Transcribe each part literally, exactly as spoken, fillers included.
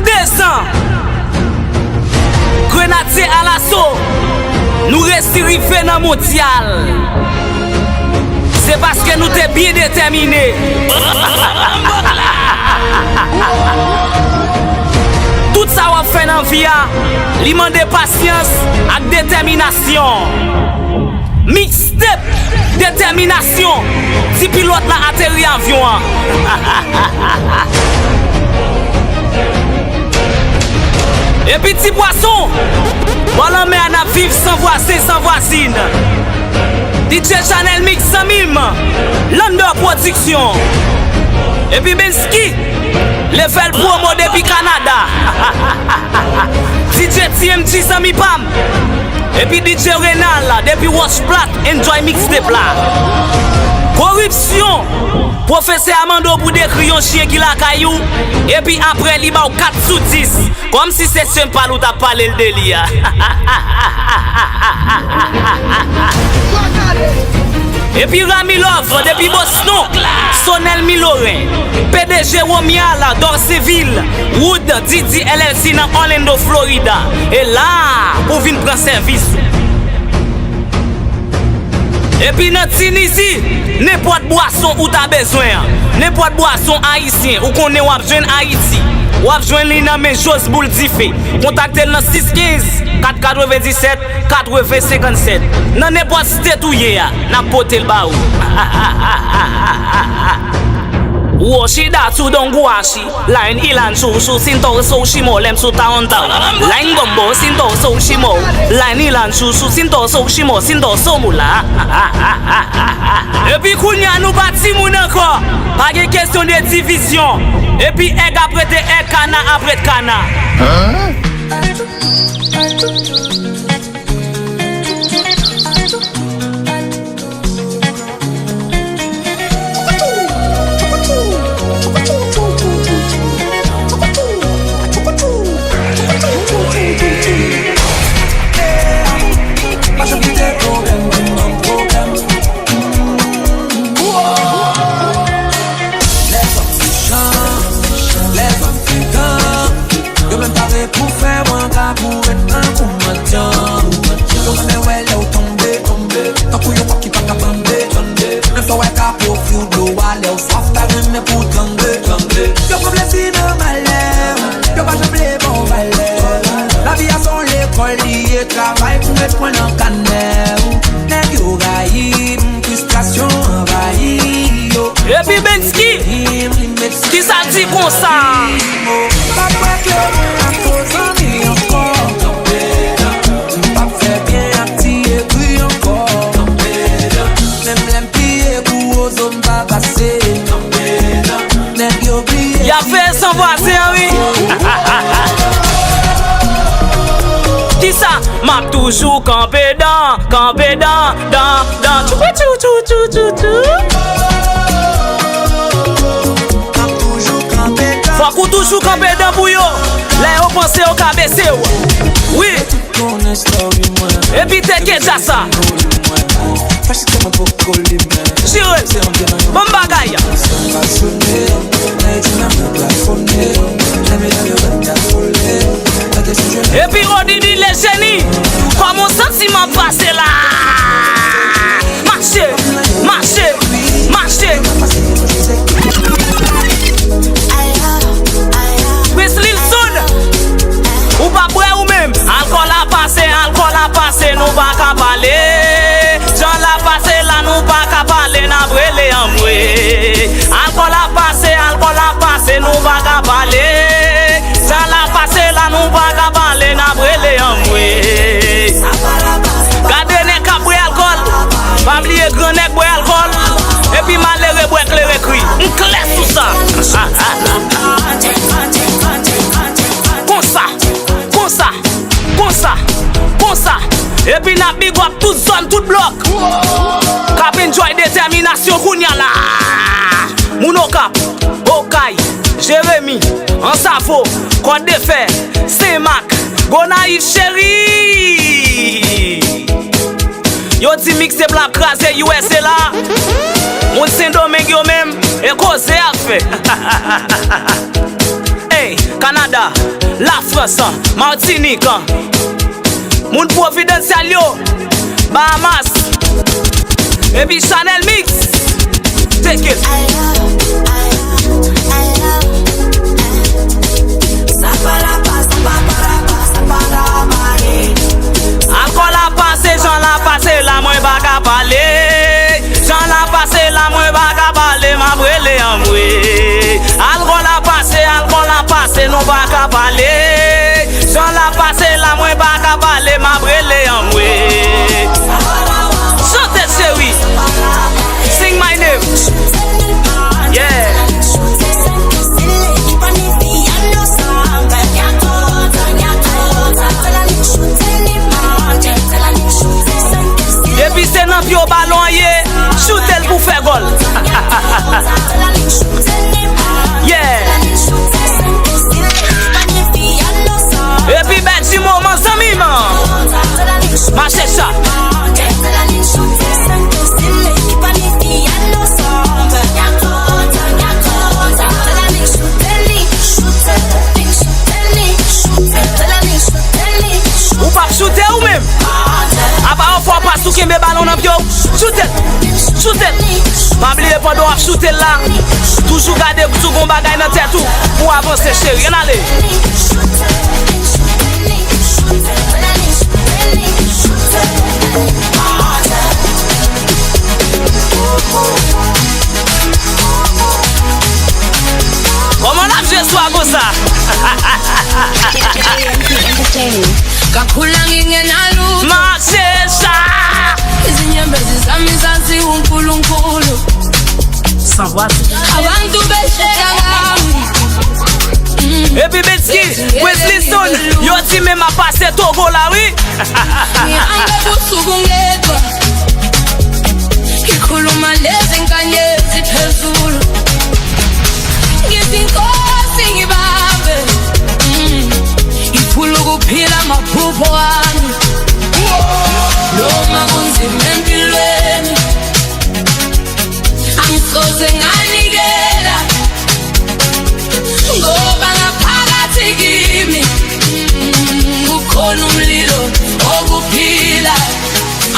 Dezan, Grenadye Alaso, nou resi rive nan mondyal. Se paske nou te byen detèmine. Tout sa w ap fè nan vi a, li mande pasyans ak detèminasyon. Mixtape, detèminasyon, ti pilòt la ateri avyon an. Epi ti pwason, bò lanmè a n ap viv san vwazen, san vwazin. D J Chanel Mix zanmi m, Lander Production. Epi Bensky, Level Promo depi Kanada. D J T M G zanmi pa m. Epi D J Renal depi Roche Plat, enjoy mixtape la. Koripsyon, pwofesè a mande w pou dekri yon chyen ki lakay ou, epi apre li ba w kat sou dis. Kòmsi se sèl pale ou t ap pale l de li a. Epi Rami Love, depi Boston, Sonel Miloren, P D G Romuald Dorceville, Wood D D L L C nan Orlando, Florida. E la pou vin pran sèvis. Epi nan Tinizi, nenpòt bwason ou ta bezwen an, nenpòt bwason ayisyen ou konnen w ap jwenn Ayiti, w ap jwenn li nan men Jos Boul Dife. Kontakte l nan sis kenz, kat katrevenndisèt, katreven senkannsèt. Nan nenpòt state ou ye a, n ap pote l ba ou. Woshida Tsudonguashi, Line Ilan Shushu, Sinto Soshimo, Lem Suta Ontao. Line Bombo, Sinto Soshimo, Line Ilan Shushu, Sinto Soshimo, Sinto Somula. Epi kounye a nou pa timoun ankò. Pa gen kesyon de divizyon. Epi èg ap rete èg, kana ap ret kana. Lèzòm mechan, lèzòm frekan. Yo menm pare pou fè wanga pou ret tankou mandyan. Yo renmen wè lè w tonbe, tonbe, tankou yon kòk ki pa ka bande, bande. Menm sa w wè ka pwofri w dlo a lè w swaf, ta renmen pou w trangle, trangle. Yo pran plezi nan malè w, yo pa janm vle ba w valè. Lavi a se yon lekòl li ye, travay pou met pwen nan kanè w. Nèg yo rayi m, fristrasyon anvayi yo. Epi Bensky, kisa di konsa? Pa kwè ke mwen ak fo zanmi ankò. M p ap fè byen ak ti egri ankò. Menm lè m piye pou wozo, m pa pase. Nèg yo bliye. Y ap fè san vwazen an, wi. Kisa? M ap toujou kanpe dan, kanpe dan, dan, dan. Tchou, tchou, tchou, tchou, tchou, tchou. Fòk ou toujou kanpe dan pou yo. Lè yo panse yo ka bese w. Wi. Epi teke dja sa. Jire. Bon bagay. Epi Odidi le jeni. Kòman w santi m ap pase la? Mache, mache, mache. Prince Lil Soud, ou pa bwè ou menm? Alkòl la pase, alkòl la pase, nou pa ka pale. Jan la pase la, nou pa ka pale, n ap rele anmwe. Alkòl la pase, alkòl la pase, nou pa ka pale. Jan la pase la, nou pa ka pale, n ap rele anmwe. Gade nèg k ap bwè alkòl. Pa bliye gran nèg bwè alkòl. Epi malere bwè kleren kri. M klè sou sa. Konsa, konsa, konsa, konsa. Epi n ap big up tout zòn, tout blòk. K ap enjoy detèminasyon kounye a la. Moun Okap, Okay, Jeremi, Ansavo, Kòdefè, Senmak, Gonayiv cheri. Yo di mixtape la ap kraze U S A la. Moun Sendomeng yo menm, e koze y ap fè. Ey, Kanada, Lafrans, Matinik, moun Pwovidansyal yo, Bahamas, epi Chanel Mix. Take it. Alkòl la pase, jan la pase la, mwen pa ka pale. Jan la pase la, mwen pa ka pale, m ap rele anmwe. Alkòl la pase, alkòl la pase, nou pa ka pale. Jan la pase la, mwen pa ka pale, m ap rele anmwe. Chante cheri, sing my name. Yeah. Depi se nan pye w balon an ye, choute l pou fè gòl. Yeah. Epi bèl ti moman, zanmi m. Mache sa. Ou p ap choute ou menm? Apa yon fwa w pase ou kenbe balon nan pye w? Choute l! Choute l! Pa bliye pandan w ap choute l la, toujou gade si w gon bagay nan tèt ou pou w avanse, cheri. Ann ale! Kòman n ap jwe swa konsa? Kakhula ngingenalu. Mache sa. Izinyembezi zami zazi uNkulunkulu. Sanvwa. Abantu beshetha ngami. Epi Betsky, Wesley Stone, yo di men m ap pase Togo la, wi. Ngihambe busuku ngedwa. Ngikhuluma lezi nkanyezi phezulu. Ngithi Nkosi ngibambe. Mm. Ngifuna ukuphila amaphupho ami. Noma kunzima empilweni. Angisoze nganikela. Ngoba ngaphakathi kimi, mm, kukhona umlilo okuphila.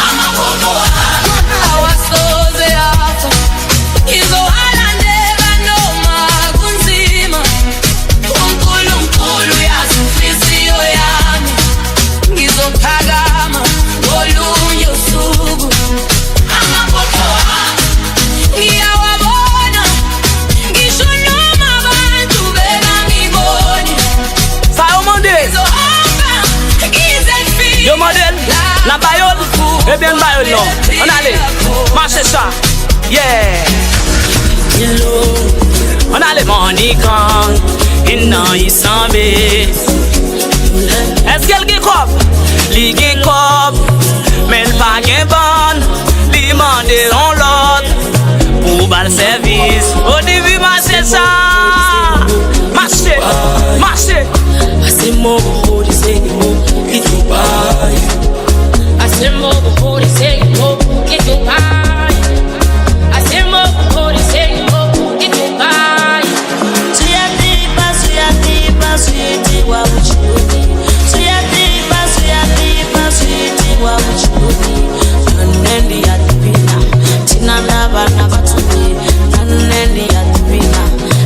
Amaphupho ami awasoze afa. Ngizowalandela noma kunzima. UNkulunkulu uyazi inhliziyo yami. Ngizophakama ngolunye usuku. Amaphupho ami ngiyawabona, ngisho noma abantu bengangiboni. Sa yo mande? Ngizohamba ngize ngifike. Yo mande l, n ap ba yo l, ebyen n ba yo l non. Ann ale, mache sa. Yeah. Ann ale, Mannican, in nan Isanbe. Èske l gen kòb? Li gen kòb, men l pa gen bann. Li mande yon lòt pou ba l sèvis. Odivi mache sa. Mache, mache. Asembo buhuri seyimo kitupai. Asembo buhuri seyimo kitupai. Asembo buhuri seyimo kitupai. Suyadipa, suyadipa, suyitiwa uchuni. Suyadipa, suyadipa, suyitiwa uchuni. Nanendi yadipina, tinanda bana batuni. Nanendi yadipina,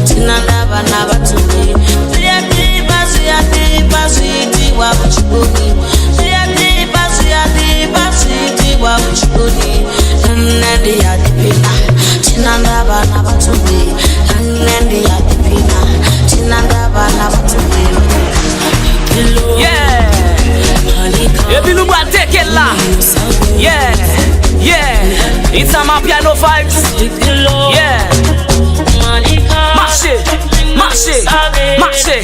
tinanda bana batuni. Suyadipa, suyadipa, suyitiwa uchuni. Suyadipa, suyadipa, suyitiwa uchuni. Nanendi yadipina, tinanda bana batuni. Yeah. Epi nou pral teke l la. Yeah, yeah. It's a Amapiano vibes. Yeah. Mache, mache, mache.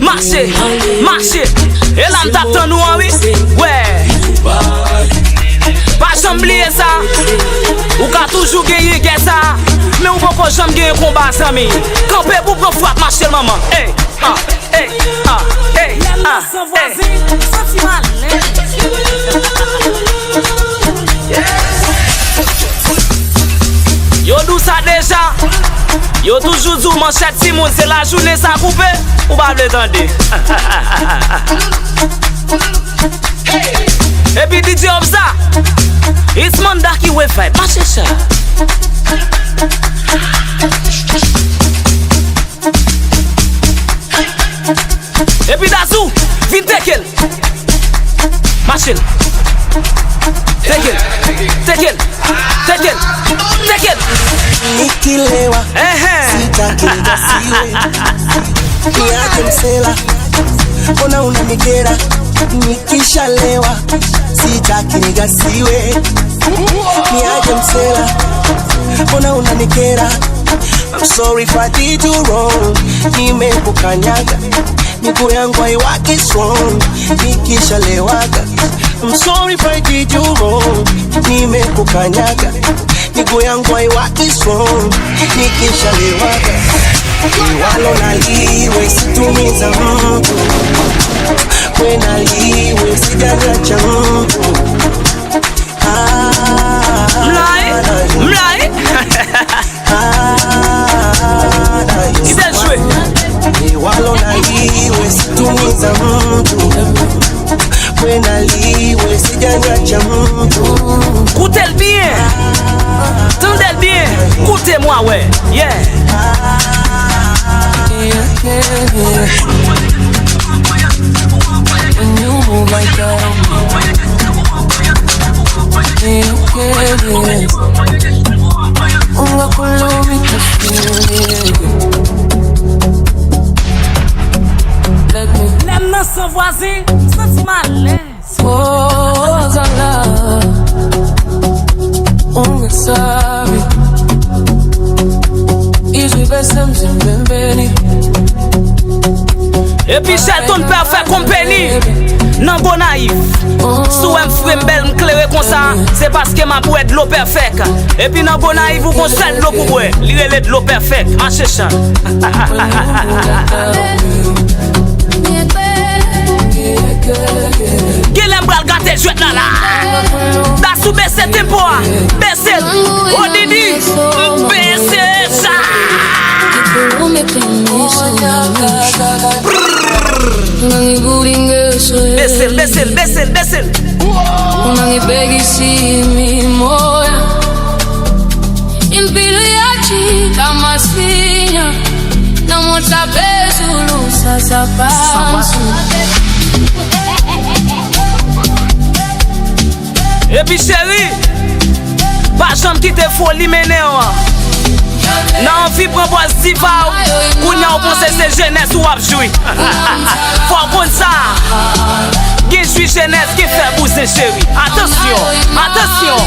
Mache, mache. E la m t ap tann ou an, wi. Wè. Pa janm bliye sa. Ou ka toujou genyen gè sa, men ou poko janm genyen konba, zanmi. Kanpe pou pran frap, mache l manman. Ey, ah, ey, ah, ey, ah, ey. Yo di w sa deja. Yo toujou di w manchèt timoun se lajounen sa koupe. Ou pa vle tande. Epi D J Obza, it's Manda ki wè vibe. Mache sa. Epi Dazou, vin teke l. Mache l. Teke l. Teke l. Teke l. Teke l. Nikilewa. Ehe. Sitaki nigasiwe. Niaje msela. Mbona unanikera? Nikishalewa. Sitaki nigasiwe. Niaje msela. Mbona unanikera? I'm sorry if I did you wrong. Nimekukanyaga. Miguu yangu haiwaki strong. Nikishalewaga. I'm sorry if I did you wrong. Nimekukanyaga. Miguu yangu haiwaki strong. Nikishalewaga. Walo naliwe situmiza mtu. Kwe naliwe sijaliacha mtu. Mlay, mlay. Kite l jwe. Koute l byen. Tande l byen. Koute mwen wè. Yeah. When you move like that, you get it. Ungakhulumi, just feel it. Let me. Lè m nan san vwazen, m santi m alèz. Oh, Zala, ungesabi. Izwi besemzimbeni. Epi Shelton Perfect Company nan Gonayiv. Si w wè m fre, m bèl, m klere konsa, se paske m ap bwè dlo Perfect. Epi nan Gonayiv, ou gon sèl dlo pou bwè. Li rele dlo Perfect. Mache chan. Genlè m pral gate jwèt la la. Dasou bese tempo a. Bese l. O Didi. Bese sa. Bese l, bese l, bese l, bese l. Unangibhekisa imimoya. Impilo iyajika masinya. Namuhla phezulu, kusasa phansi. Epi cheri, pa janm kite foli mennen w. Nan anvi pran pòz diva w, kounye a w panse se jenès ou w ap jwi. Fò w konn sa. Gen jwi jenès, gen fè bouzen cheri. Atansyon, atansyon.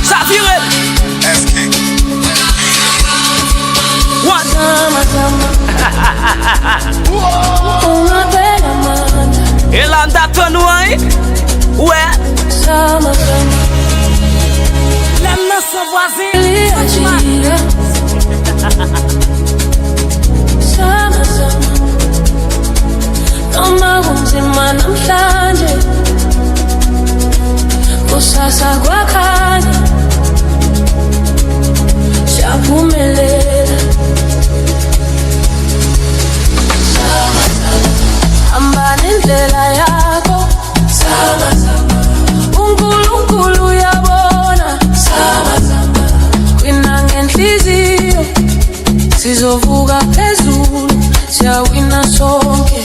Chavire. What? E la m t ap tann ou an, wi. Ou wè? Lè m nan san vwazen, li atire. Sama, sama. Noma kunzima namhlanje. Kusasa kwakhanya. Siyaphumelela. Sama, sama. Hamba nendlela yakho. Sama, sama. UNkulunkulu uyabona. Sama, sama. Wina ngenhliziyo. Sizovuka phezulu, siyawina sonke.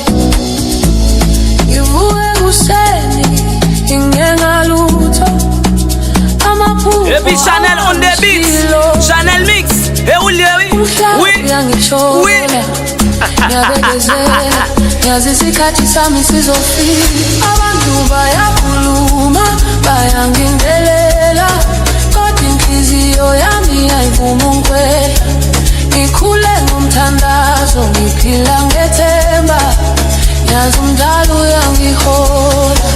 Ngivuke ekuseni, ngingenalutho. Amaphupho. Epi Chanel on the beat. Chanel Mix. E ou l ye, wi. Wi. Wi. Ngiyabekezela, ngiyazi isikhathi sami sizofika. Abantu bayakhuluma, bayangingelela, kodwa inhliziyo Yami, ai, ngumungwe. Ngikhule ngomthandazo, ngiphila ngethemba. Ngiyazi umdali uyangihola.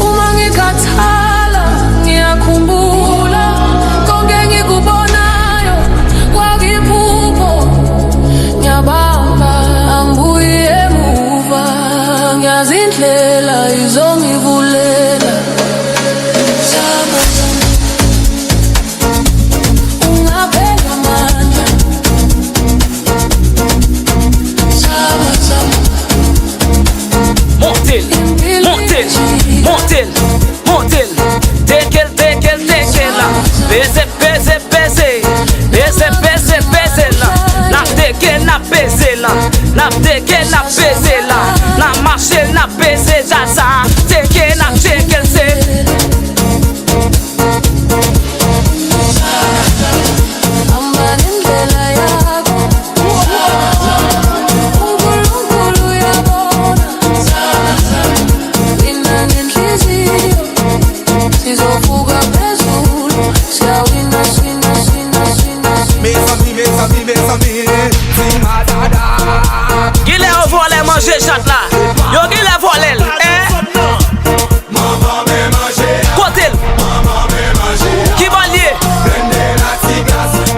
Uma ngikhathala, ngiyakhumbula konke engikubonayo kwakuyiphupho. Ngiyabamba, angibuyi emuva. Ngiyazi indlela izongivulela. Zama, zama. Ungaphela amandla. Zama, zama. Monte l, monte l, monte l, monte l. Teke l, teke l, teke l la. Peze, peze, peze. Peze, peze, peze la. N ap teke, n ap peze la. N ap teke, n ap peze la. N ap mache, n ap peze djaz sa. Teke, n ap teke l se. Mezanmi, mezanmi, mezanmi, di m a dada. Genlè yo vòlè manje chat la. Yo genlè vòlè l, en? Kote l? Ki bò l ye?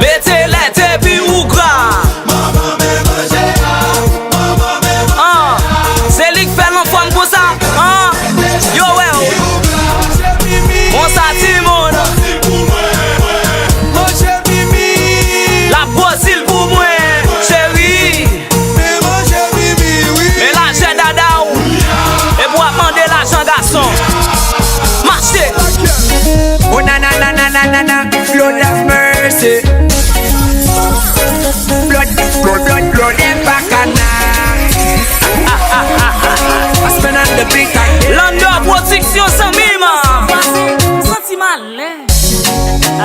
Mete lèt epi ou gra. An, se li k fè l anfòm konsa. An, yo wè w. Konsa timoun. L ap gwosi l pou mwen, cheri. Men lajè dada w. Epi w ap mande lajan gason. Mache. Oh na na na na na na na, Lord have mercy. Blood, blood, blood, blood, Epakana. Aspen on the beat again. Landor Production, zanmi m. Santi malè.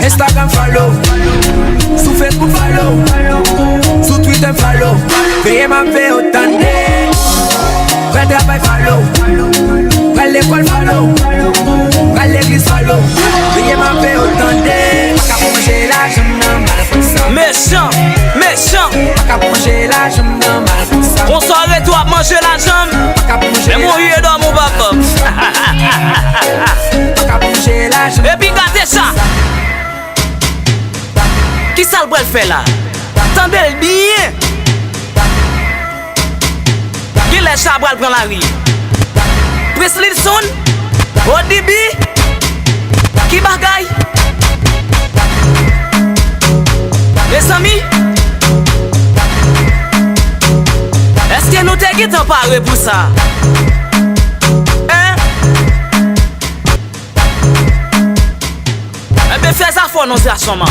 Instagram follow, sou Facebook follow, sou Twitter follow. Veye m ap veye w tande. Pral travay follow, pral lekòl follow, pral legliz follow. Veye m ap veye w tande. Pa ka manje lajan m nan mal konsa. Mechan, mechan. Pa ka manje lajan m nan mal konsa. Konsa w rete w ap manje lajan m. Pa ka manje. Menm yon vye dòmi w p ap ban m. Pa ka manje lajan m. Epi gade sa. Kisa l pral fè la? Tande l byen. Genlè sa pral pran lari. Prince Lilson, O D B, ki bagay? Mezanmi, èske nou te gentan pare pou sa? En? Enben, fè zafè w non, se asanman.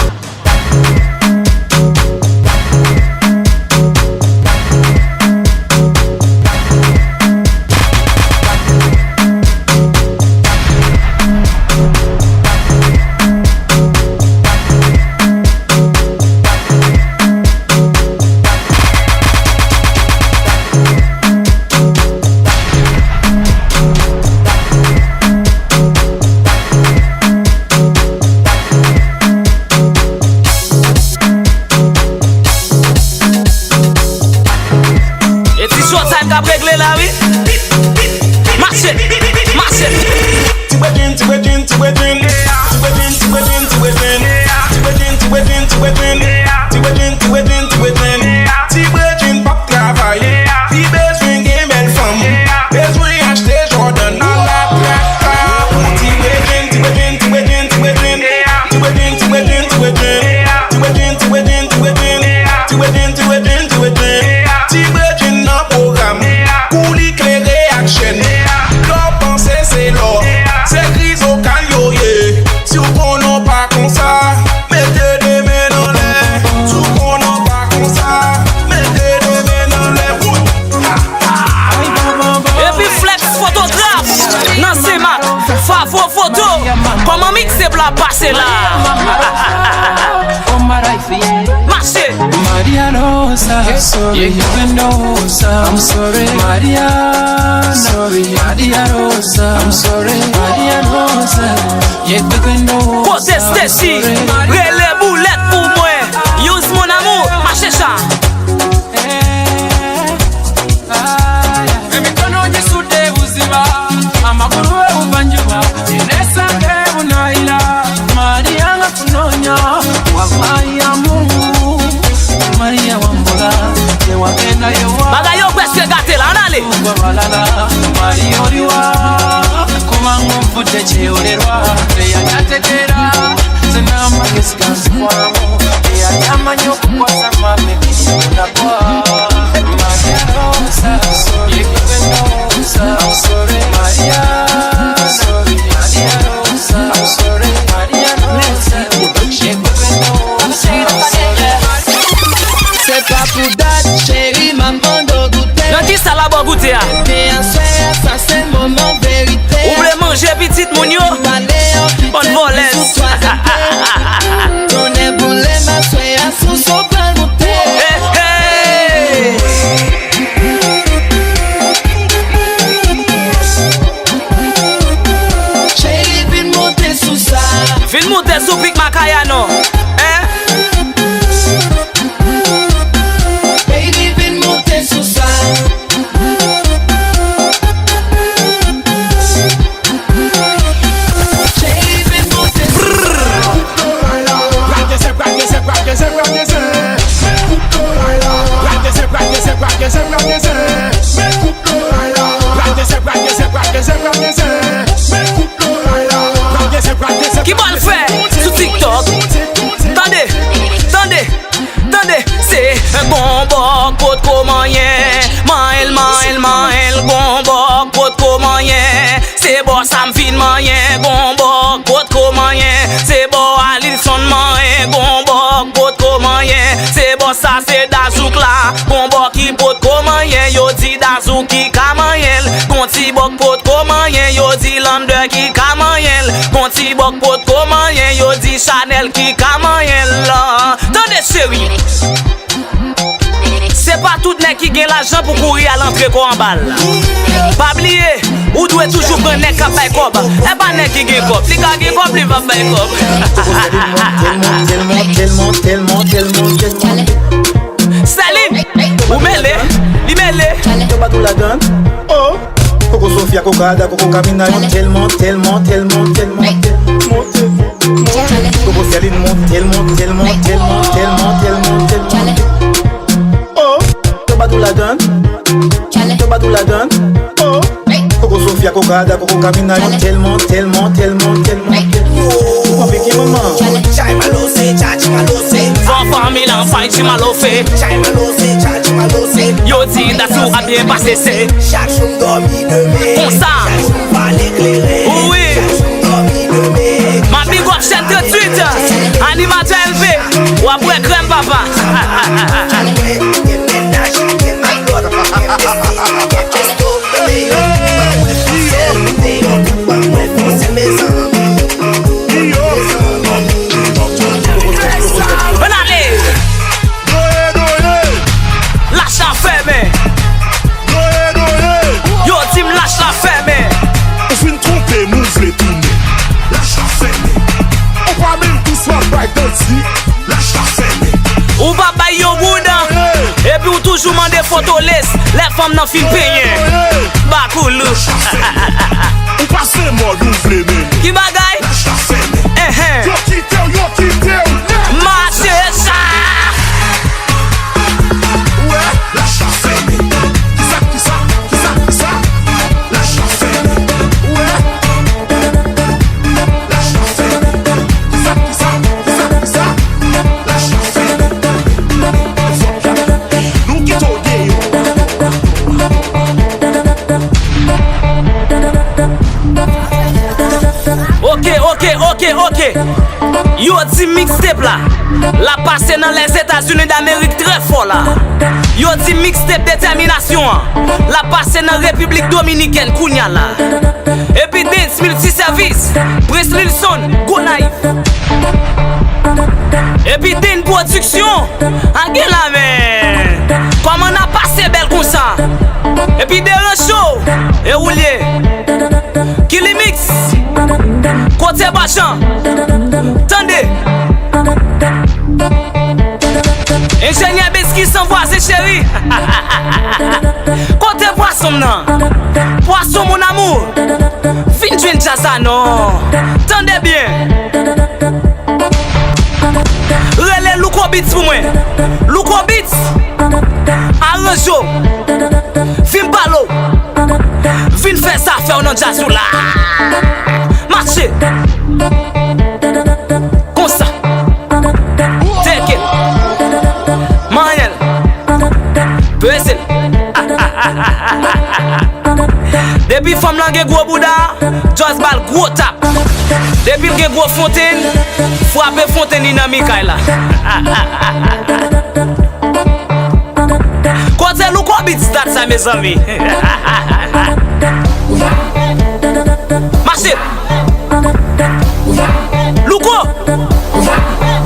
E ti Showtime k ap regle la, wi. Mache, mache. Ti bredin, ti bredin, ti bredin. Ti bredin, ti bredin, ti bredin. Ti bredin, ti bredin, ti bredin. Ti bredin, ti bredin, ti bredin. Ti bredin p ap travay. Li bezwen gen bèl fanm. Bezwen achte Jordan a la plaka pou ti bredin, ti bredin, ti bredin, ti bredin. Ti bredin, ti bredin, ti bredin. Ti bredin, ti bredin, ti bredin. Ti bredin, ti bredin, ti bredin. Ti bredin nan pwogram. Kou li klere ak chèn. Lè w panse se lò. Se krizokal yo ye. Si w konnen w p Mache! Maria Rosa, sorry, you can know, I'm sorry, Maria, sorry, Maria Rosa, I'm sorry, Maria Rosa, you can know. Kote Stacy? Rele boulèt pou mwen. Use mon amour, mache sa. Emikono gisude buzima, amagulu ebuvanjuba, enesange bunayira, Maria nga kunonya, wamaya Mungu, Maria wambula, tewagenda yowa. Bagay yo prèske gate la, ann ale. Kwa balala, Maria oliwa, kubanga onfudde kyeyolerwa, teyatategeera, nze n'amagezi ganzikwamu, teyali amanyi okukwasa mama. Se pa pou dat, cheri, m ap mande w goute. Nan ki sa l ap goute a? Men aswè a, sa se moman verite. Ou vle manje pitit moun yo? Bann vòlèz. Tonnè boule m, aswè a, sou sa w pral moute. Hey, hey. Cheri, vin monte sou sa. Vin monte sou pik Makaya non. Hein? Baby, vin monte sou sa. Ki bò l fè sou TikTok? Tande, tande, tande. Se gon bòk potko manyen, manyen l, manyen l, manyen l, gon bòk potko manyen. Se bò sa m fin manyen, gon bòk potko manyen. Se bò Alison manyen, gon bòk potko manyen. Se bò sa se Dazouk la, gon bòk ki potko manyen. Yo di Dazouk ki ka manyen l, gon ti bòk potko manyen. Yo di Lander ki ka manyen l, gon ti bòk potko manyen. Yo di Chanel ki ka manyen l. Tande cheri. Se pa tout nèg ki gen lajan pou kouri al antre kò anba l. Pa bliye, ou dwe toujou pran nèg k ap bay kòb. E pa nèg ki gen kòb. Li ka gen kòb, li p ap bay kòb. Tèlman, tèlman, tèlman, tèlman, tèlman, tèlman. Sèlin, ou mele, li mele. Yo bat ou ladann. Oh. Koko Sofia, Koko Ada, Koko Kamina, yo tèlman, tèlman, tèlman, tèlman, tèlman, tèlman. Koko Sèlin monte l, monte l, monte l, monte l, monte l, monte l, monte l. Oh, yo bat ou ladann. Yo bat ou ladann. Oh, Koko Sofia, Koko Ada, Koko Kamina, yo tèlman, tèlman, tèlman, tèlman, tèlman. Ou konpli ki manman? Chay Malose, chachi Malose. Fò fanmi lan fay ti Malofe. Chay Malose, chachi Malose. Yo di Dazouk ap byen pase se. Chak jou m dòmi demen. Konsa. Chak jou m pale kleren. Wi. Chak jou m dòmi demen. M ap big up Chèn tranntuit. Animatè L V. W ap bwè krèm, papa. Ann ale. Lach la fèmen. Yo di m lach la fèmen. Ou fin twonpe m, ou vle tounen. Lach la fèmen. Ou pa menm di sa w ap bay danti. Lach la fèmen. Ou pa bay yon goud. Epi ou toujou mande foto lès lè fanm nan fin penyen. Bakoulou. Ou pase mòd, ou vle mennen. Ki bagay? Lach la fèmen. Enhen. Yo kite w, yo kite w nèt. Mache sa. Ou wè? Lach la fèmen. Kisa, kisa, kisa, kisa? Lach la fèmen. Ou wè? Lach la fèmen. Kisa, kisa, kisa, kisa? Lach la fèmen. Fòk y ap nou kite w deyò. Ok, ok, ok, ok. Yo di mixtape la, l ap pase nan Lèzetazini Damerik trè fò la. Yo di mixtape Detèminasyon an, l ap pase nan Repiblik Dominikèn kounya la. Epi Dance Multiservice, Prince Lilson, Gonayiv. Epi Dean Production, a gen la men. Kòman n ap pase bèl konsa? Epi Deran Show, e ou l ye? Killy Mix, kote Bajan? Tande. Enjenyè Besky san vwazen cheri. Kote pwason m nan? Pwason mon amour. Vin jwenn djaz la non. Tande byen. Rele Louko Beats pou mwen. Louko Beats. Aranj yo. Vin pale w. Vin fè zafè w nan djaz ou la. Mache. Konsa. Teke l. Manyen l. Peze l. Depi fanm lan gen gwo bouda, just ba l gwo tap. Depi l gen gwo fontenn, frape fontenn li nan mi kay la. Kote Louko Beats dat sa, mezanmi? Mache! Louko!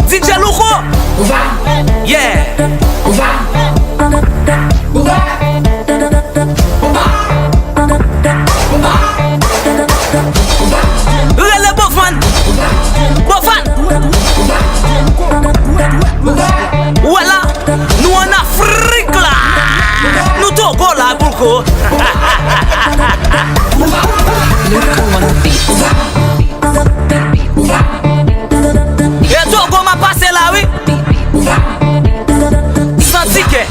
D J Louko! Yeah! Rele Bovan! Bovan! Wè la, nou ann Afrik la! Nou Togo la, boulko! E Togo m ap pase la, wi! San tikè!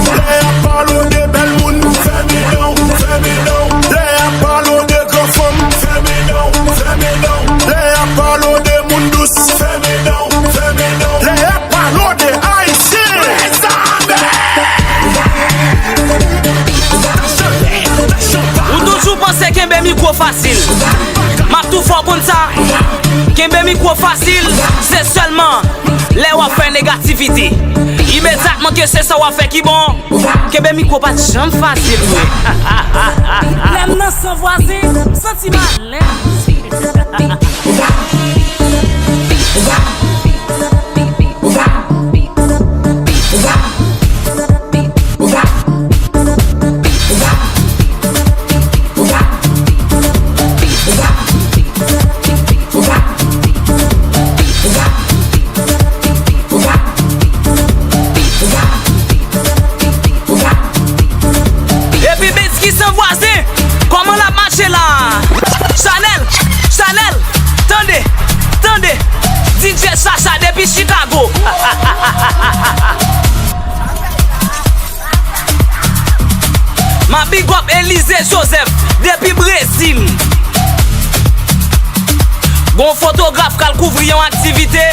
Lè y ap pale w de bèl moun, fèmen dan w, fèmen dan w. Lè y ap pale w de gran fanm, fèmen dan w, fèmen dan w. Lè y ap pale w de moun dous, fèmen dan w, fèmen dan w. Lè y ap pale w de Ayisyen, ou toujou panse kenbe mikwo fasil. M ap tou fè w konn sa. Kenbe mikwo fasil, se sèlman lè w ap fè negativite. Imedyatman ke se sa w ap fè ki bon, kenbe mikwo pa t janm fasil vre. Lè m nan san vwazen, m santi m alèz. Epi Besky san vwazen, kòman l ap mache la? Chanel, Chanel, tande, tande, D J Chacha depi Chicago. M ap big up Elize Joseph depi Brezil. Gon fotograf k al kouvri yon aktivite.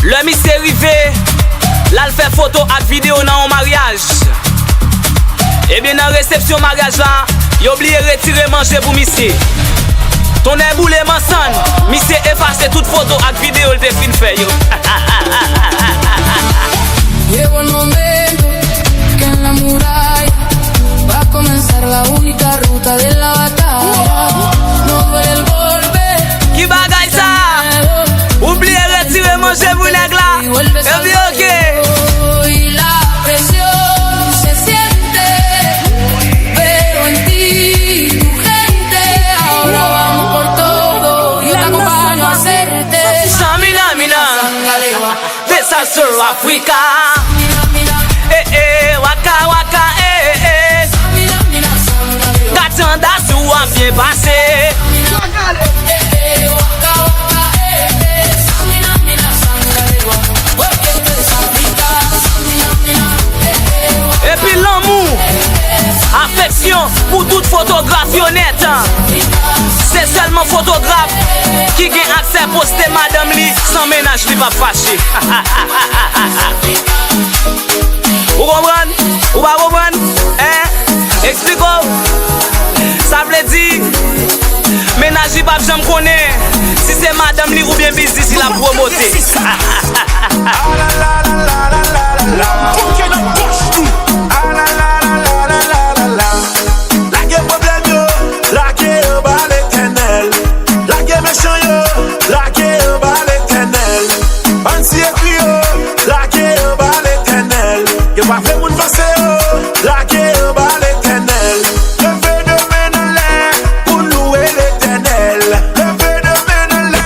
Lè misye rive, l al fè foto ak videyo nan yon maryaj. Ebyen, nan resepsyon maryaj la, yo bliye retire manje pou misye. Tonnè boule mansann, misye efase tout foto ak videyo l te fin fè yo. Llegó el momento que en la muralla va a comenzar la única ruta de la batalla. No duele el golpe. Ki bagay sa? Ou bliye retire manje pou nèg la? Epi oke. Y la presión se siente, veo en ti tu gente, ahora vamos por todo, yo te acompaño a hacerte. Samina, mina. Desastre Africa. Eh, eh, waka, waka, eh, eh. Gad tandans ou ap byen pase. Epi lanmou, afeksyon pou tout fotograf yo nèt. Se sèlman fotograf ki gen aksè poste madanm li san mennaj li p ap fache. Ou konprann? Ou pa konprann? Hein? Eksplike w. Sa vle di, mennaj li p ap janm konnen si se madanm li oubyen biznis li l ap pwomote. Lage pwoblèm yo, lage yo ba Letènèl. Lage mechan yo, lage yo ba Letènèl. Bann si ekri yo, lage yo ba Letènèl. Yo pa vle moun vanse yo, lage yo ba Letènèl. Leve de men anlè pou louwe Letènèl. Leve de men anlè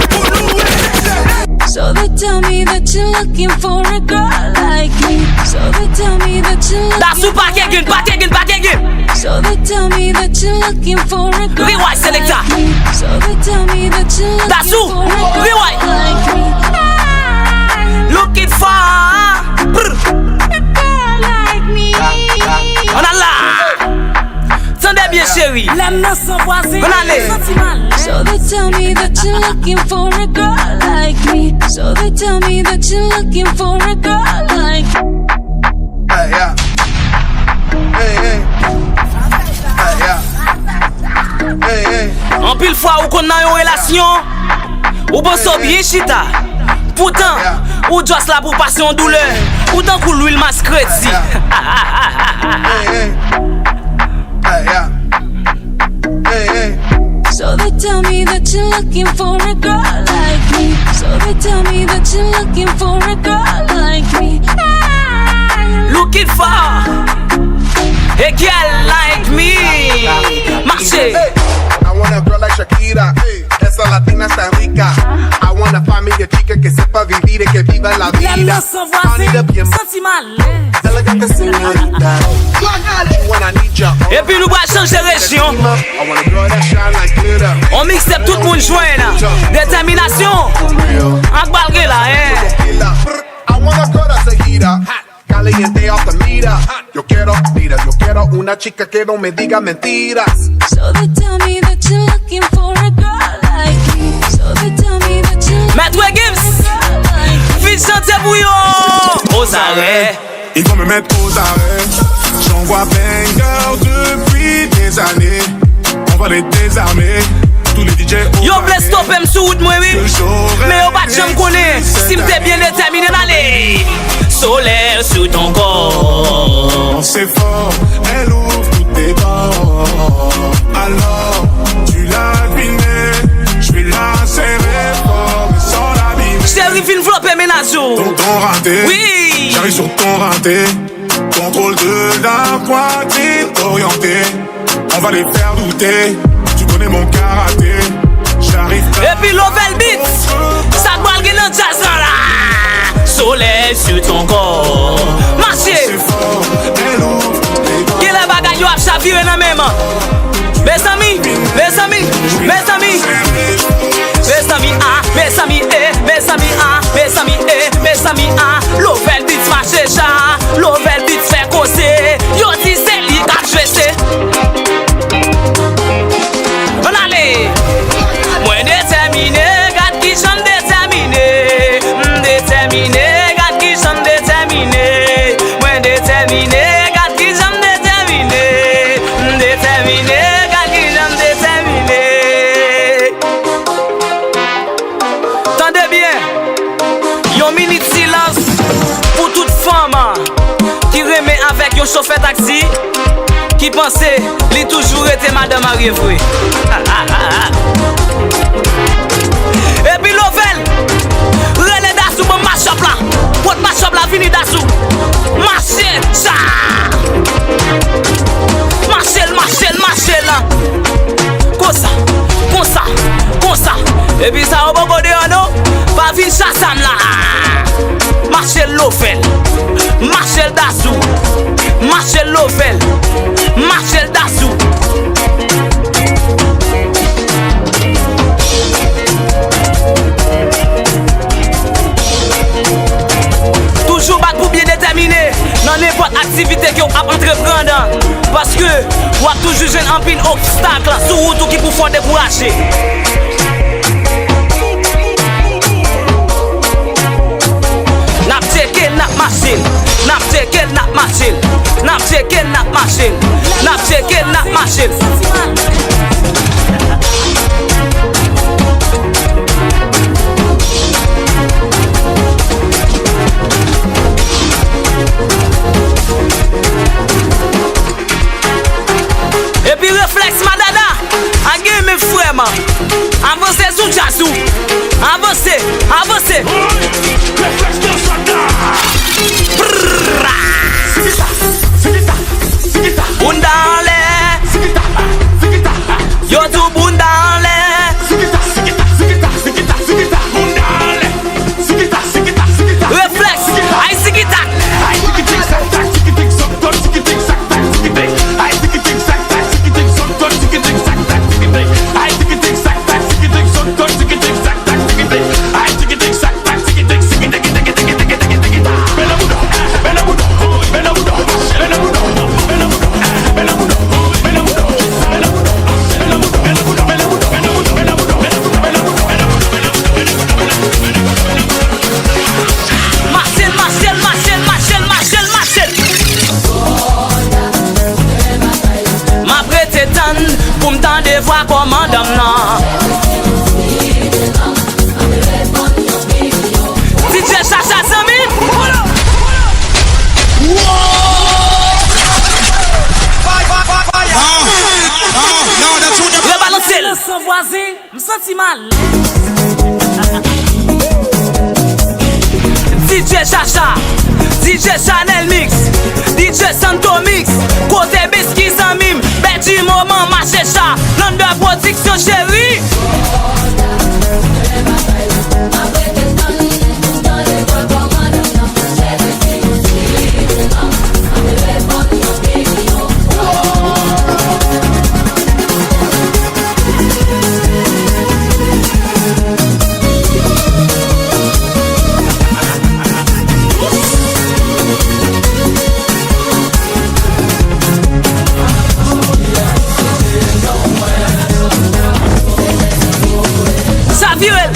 pou louwe Letènèl. So they tell me that you're looking for a girl like me. So they tell me that you're looking Dasou pa kegin, pa kegin, pa kegin. So they tell me that you're looking for a girl Riway, selekta. Like me. So they tell me that you're looking Dasou, for a girl Riway. Like me. Looking for Brr. A girl like me. Ann al la. Tande byen, cheri. Lè m nan san vwazen, Ann ale. Santi mal. So they tell me that you're looking for a girl like me. So they tell me that you're looking for a girl like Hey, yeah. Hey, hey. Hey, yeah. Hey, hey. Anpil fwa ou konn nan yon relasyon, ou panse w byen chita. Poutan, ou just la pou pase yon doulè. Ou tankou lwil maskredi. Hey, hey. Hey, yeah. Hey, hey. So they tell me that you're looking for a girl like me. So they tell me that you're looking for a girl like me. Looking for a girl like me. Mache. Hey, I want a girl like Shakira. Hey, esa latina está rica. I want a familia chica que sepa vivir y que viva la vida. Lè m nan san vwazen, santi m alèz. Elegante señorita. Epi nou pral chanje rejyon. On mixtape tout moun jwenn. Detèminasyon. Ak bal gen la, en. I want a girl that's a heater. Caliente off the meter. Yo quiero, mira, yo quiero una chica que no me diga mentiras. So they tell me that you're looking for a girl like me. So they tell me that you're Maître Gims, vin chante pou yo. Ozarè. Ils vont me mettre aux arrêts. J'envoie banger depuis des années. On va les désarmer. Tous les D J au Yo vle stope m sou wout mwen, wi. Men yo pa t janm konnen si m te byen detèmine. N ale. Soleil sur ton corps. C'est fort, elle ouvre tous tes bords. Alors, tu l'as deviné, je vais la serrer fort, mais sans l'abîmer. Cheri, vin vlope mennaj ou. Ton, ton raté. Oui. J'arrive sur ton raté. Contrôle de la poitrine orientée. On va les faire douter. Tu connais mon karaté. J'arrive pas Epi Lovel Beats, sa k pral gen nan djaz lan la. Soleil sur ton corps. Mache. C'est fort, elle ouvre les Genlè bagay yo ap chavire nan men m. Mezanmi, mezanmi, mezanmi. Mezanmi, ah, mezanmi, eh, mezanmi, ah, mezanmi, eh, mezanmi, ah. Lovel Beats mache cha, Lovel Beats fè koze. Yo di se li k ap jwe, se. Ann ale. Mwen detèmine, gad kijan m detèmine. M detèmine, gad kijan m detèmine. Mwen detèmine, gad kijan m detèmine. M detèmine, gad kijan m detèmine. Tande byen, yon minit silans pou tout fanm ki renmen avèk yon chofè taksi ki panse li toujou rete madan marye vre. Epi Lovel, rele Dasou, ban m mashup la. Pot mashup la, vini Dasou. Mache, cha! Mache l, mache l, mache l. Konsa, konsa, konsa. Epi sa yo poko deyò non. Pa vin chase m la. Mache l Lovel. Mache l Dasou. Mache l Lovel. Mache l Dasou. Toujou bat pou byen detèmine nan nenpòt aktivite ke w ap antreprann, paske w ap toujou jwenn anpil obstak sou wout ou ki pou fè w dekouraje. N ap tcheke, n ap mache, n ap tcheke, n ap mache, n ap tcheke, n ap mache, n ap tcheke, n ap mache. Avanse sou djaz ou. Avanse, avanse. Bounda anlè. Yo tou bounda anlè. Reflèks. Ay, tikitak. Mache l, mache l, mache l, mache l, mache l, mache l, mache l. M ap rete tann pou m tande vwa kòmandan m nan. D J Chacha, zanmi m. Rebalanse l. San vwazen. M santi m alèz. D J Chacha, D J Chanel Mix, D J Santo Mix, kote Beski zanmi m, Bèdi moman mache cha, Lander Pwodiksyon cheri. Sa vire l.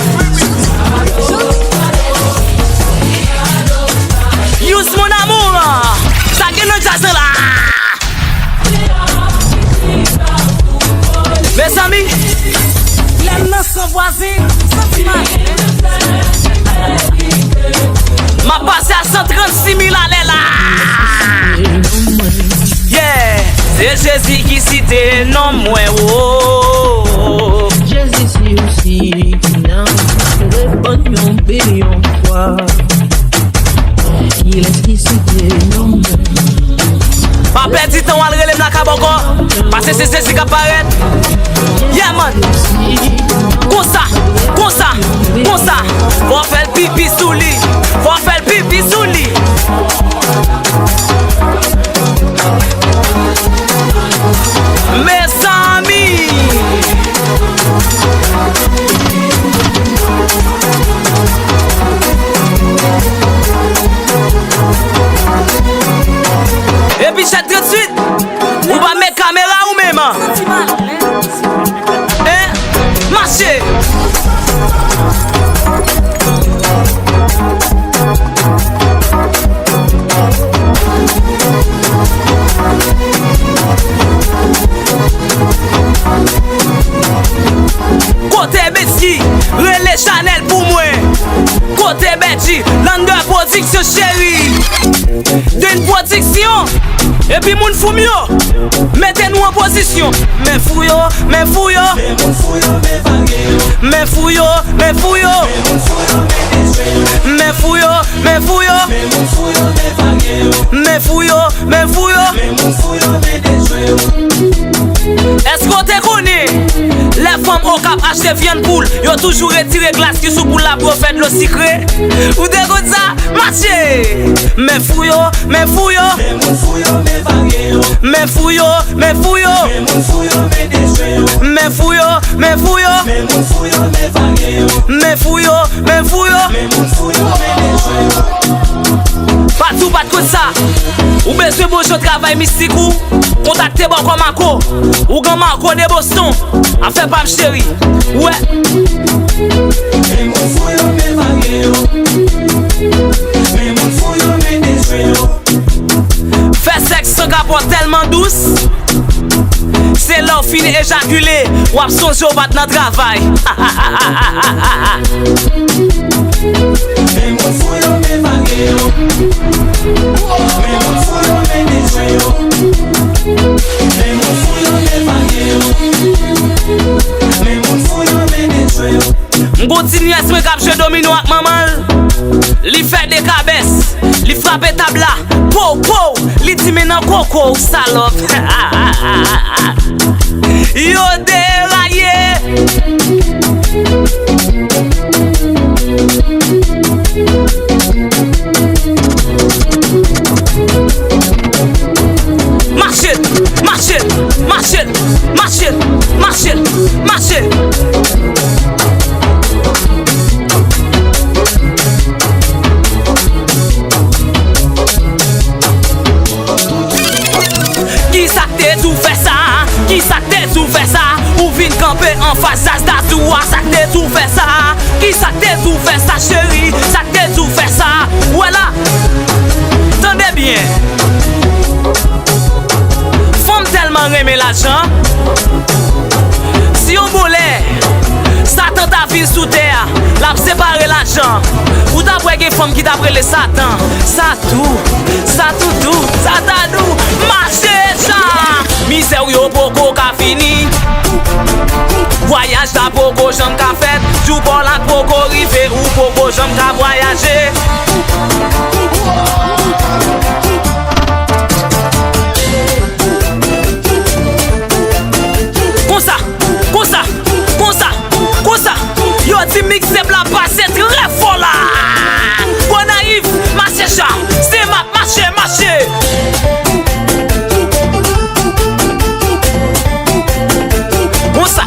Yous, mon amour. Sa gen nan djaz lan la. Mezanmi, lè m nan san vwazen, santi m alèz. M ap pase a san trannsis mil alè la. Yeah, se Jezi ki site non mwen, oh. Jezi se yon siy ki nan reponn yon pe yon fwa. Kilès ki site non mwen? Pa pèdi tan w al rele m lakay ankò. Paske se Jezi k ap parèt. Yeah, man. Konsa, konsa, konsa. Fò w fè l pipi sou li. Fò w fè l pipi sou li. Mezanmi. Epi chat tranntuit, ou pa met kamera ou menm? Hein? Mache! Kote Bèdi? Rele Chanel pou mwen. Kote Bèdi? Lander Pwodiksyon cheri. Den Pwodiksyon. Epi moun fou m yo, mete nou an pozisyon. Men fou yo, men fou yo. Men fou yo, men fou yo. Men fou yo, men fou yo. Men fou yo, men fou yo. Èske w te konnen lè fanm Okap achte vyann poul, yo toujou retire glas ki sou poul la pou yo fè dlo sikre? Ou te konn sa? Mache! Men fou yo, men fou yo. Men fou yo, men fou yo. Men fou yo, men fou yo. Men fou yo, men fou yo. Patou pa t konn sa. Ou bezwen bon jan travay mistik ou? Kontakte Bòkò Mako. Ougan Mako de Boston. Afè pa m cheri. Ou wè? Fè sèks san kapò tèlman dous. Se lè w fin ejakile, w ap sonje w pa t nan travay. Men moun fou yo, men vage yo. Men moun fou yo, men vage yo. Men moun Ti nyès mwen k ap jwe domino ak manman l, li fè de kabès, li frape tab la, pow, pow, li di men nan koko w, salòp. Yo deraye. Mache, mache, mache, mache, mache, mache. Kisa k te di w fè sa? Kisa k te di w fè sa? Ou vin kanpe anfas Zaz Dadou a, sa k te di w fè sa? Kisa k te di w fè sa, cheri? Sa k te di w fè sa? Ou wè la? Tande byen. Fanm tèlman renmen lajan. Si yon bon lè Satan ta vin sou tè a, l ap separe lajan. Ou t ap wè gen fanm ki t ap rele Satan. Sa tou, sa toutou, sa dadou, mache sa. Mizè w yo poko ka fini. Vwayaj la poko janm ka fèt. Jou pa w la poko rive, ou poko janm ka vwayaje. Konsa, konsa, konsa, konsa. Yo di mixtape la pase trè fò la. Gonayiv, mache sa. Senmak, mache, mache. Konsa,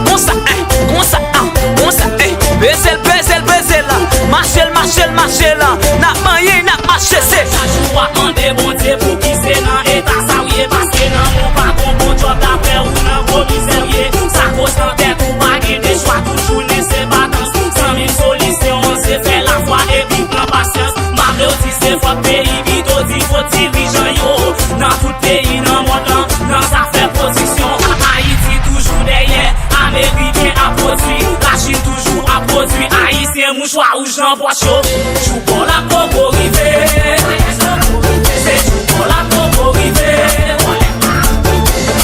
konsa, eh, konsa, ah, konsa, eh. Peze l, peze l, peze l. Mache l, mache l, mache l. N ap manyen, n ap mache, se. Chak jou w ap mande Bondye pouki se nan eta sa w ye, paske nan men w pa gon bon djòb, daprè ou nan gwo mizè w ye. Sa koz nan tèt ou pa gen de chwa, tout jounen se batans. Zanmi m, solisyon an se fè lafwa epi pran pasyans. M pa vle w di se fòt peyi, pito di fòt dirijan yo. Nan tout peyi nan mond lan, nan zafè pwodiksyon, Ayiti toujou dèyè. Ameriken ap pwodui, Lachin toujou ap pwodui. Ayisyen mouchwa wouj nan pòch yo. Jou pa w la poko rive. Se jou pa w la poko rive.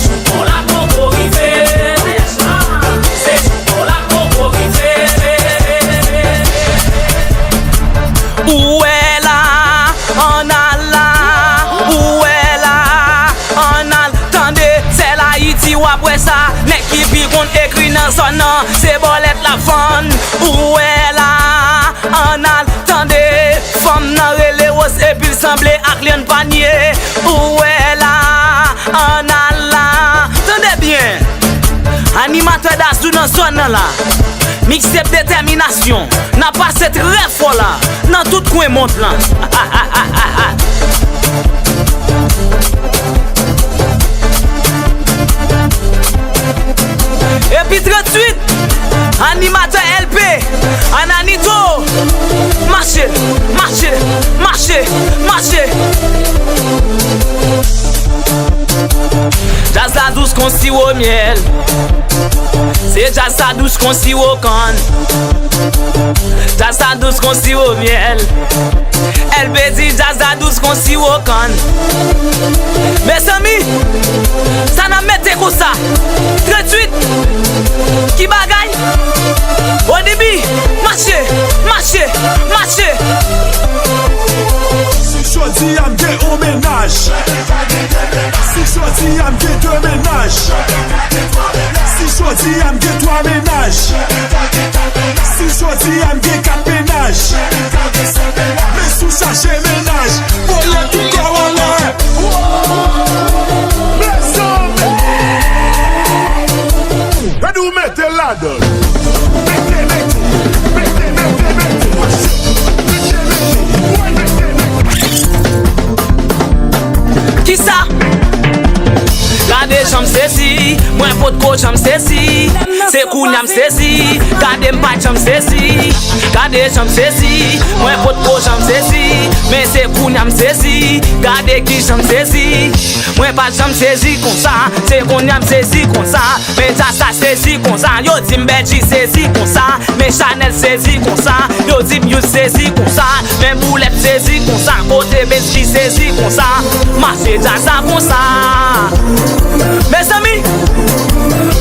Jou pa w la poko rive. Se jou pa w la poko rive. Ou wè la, ann al la, ou wè la, ann al tande, sèl Ayiti w ap wè sa. Nèg ki pi konn ekri nan zòn nan, se bòlèt l ap vann. Ou wè la, ann al tande, fanm nan rele Wòs epi l sanble ak Lyann Panye. Ou wè la, ann al la. Tande byen, animatè Dazou nan zòn nan la. Mixtape Detèminasyon, n ap pase trè fò la, nan tout kwen mond lan. Epi tranntuit, animatè L P, Ananito, mache, mache, mache, mache. Djaz la dous kon siwo myèl. Se djaz sa dous kon siwo kann. Djaz sa dous kon siwo myèl. L P di djaz sa dous kon siwo kann. Mezanmi, sa n ap mete konsa? Tranntuit. Ki bagay? O D B, mache, mache, mache. Si jodi a m gen yon mennaj. Si jodi a m gen de mennaj. Si jodi a m gen twa mennaj. Si jodi a m gen kat mennaj. Men si w chache mennaj, voye tout kò w anlè. Mezanmi. Gade ou mete ladan. Mete, mete, mete, mete, mete. Mete, mete, mete, mete. Kisa? Gade jan m sezi, mwen potko janm sezi. Se kounya m sezi, gade m pa janm sezi. Gade jan m sezi, mwen potko janm sezi. Men se kounya m sezi, gade kijan m sezi. Mwen pa janm sezi konsa, se kounya m sezi konsa. Men djaz sa sezi konsa, yo di m Bèdji sezi konsa. Men Chanèl sezi konsa, yo di m Youth sezi konsa. Men Boulèt sezi konsa, kote Bensky sezi konsa. Mache djaz la konsa. Mezanmi,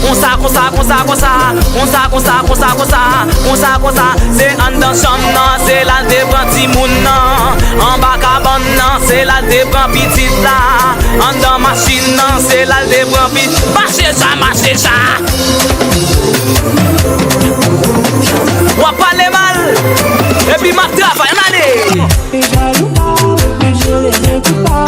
Konsa, konsa, konsa, konsa. Konsa, konsa, konsa, konsa. Konsa, konsa. Se anndan chanm nan, se la l te pran timoun nan. Anba kabann nan, se la l te pran pitit la. Anndan machin nan, se la l te pran pitit. Mache sa, mache sa. W ap pale mal. Epi m ap travay, ann ale. T'es jaloux, pas obligé de tout pas.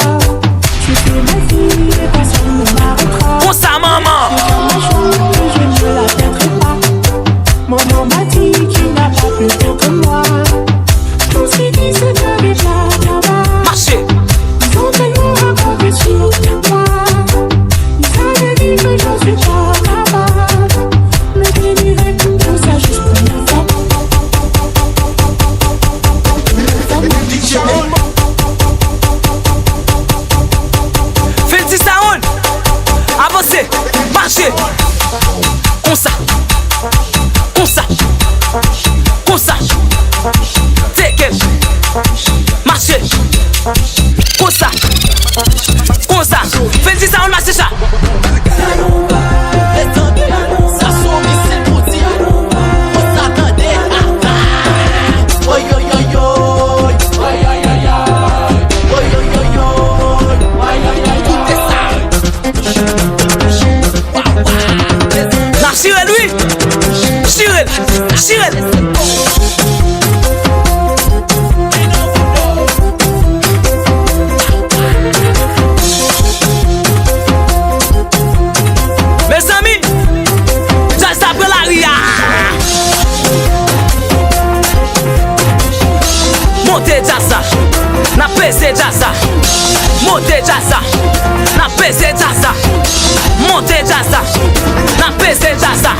Si c'est ma vie, et personne ne m'arrêtera. Konsa, manman. Dans ma chambre, je ne me la perdrai pas. Maman m'a dit qu'il n'a pas plus beau que moi. Tous ceux qui se donnent déjà là-bas. Mache. Ils ont tellement raconté sur moi. Ils avaient dit que je suis pas capable. Mais Kenny répond tout ça juste pour nous. Fenty Sound, avanse, mache. Konsa. Konsa. Konsa. Take it. Mache. Konsa. Konsa. Fenty Sound, mache sa. Mezanmi, sa se yon misil pou di. Konsa, tande, ata. Oy, oy, oy, oy. Oy, oy, oy, oy. Oy, oy, oy, oy. Oy, oy, oy, oy. Koute sa. N ap chire l, wi. Chire l. Chire l. Mezanmi, djaz la pran lari a. Monte djaz la. N ap peze djaz la. Monte djaz la. N ap peze djaz la. Monte djaz la. N ap peze djaz la.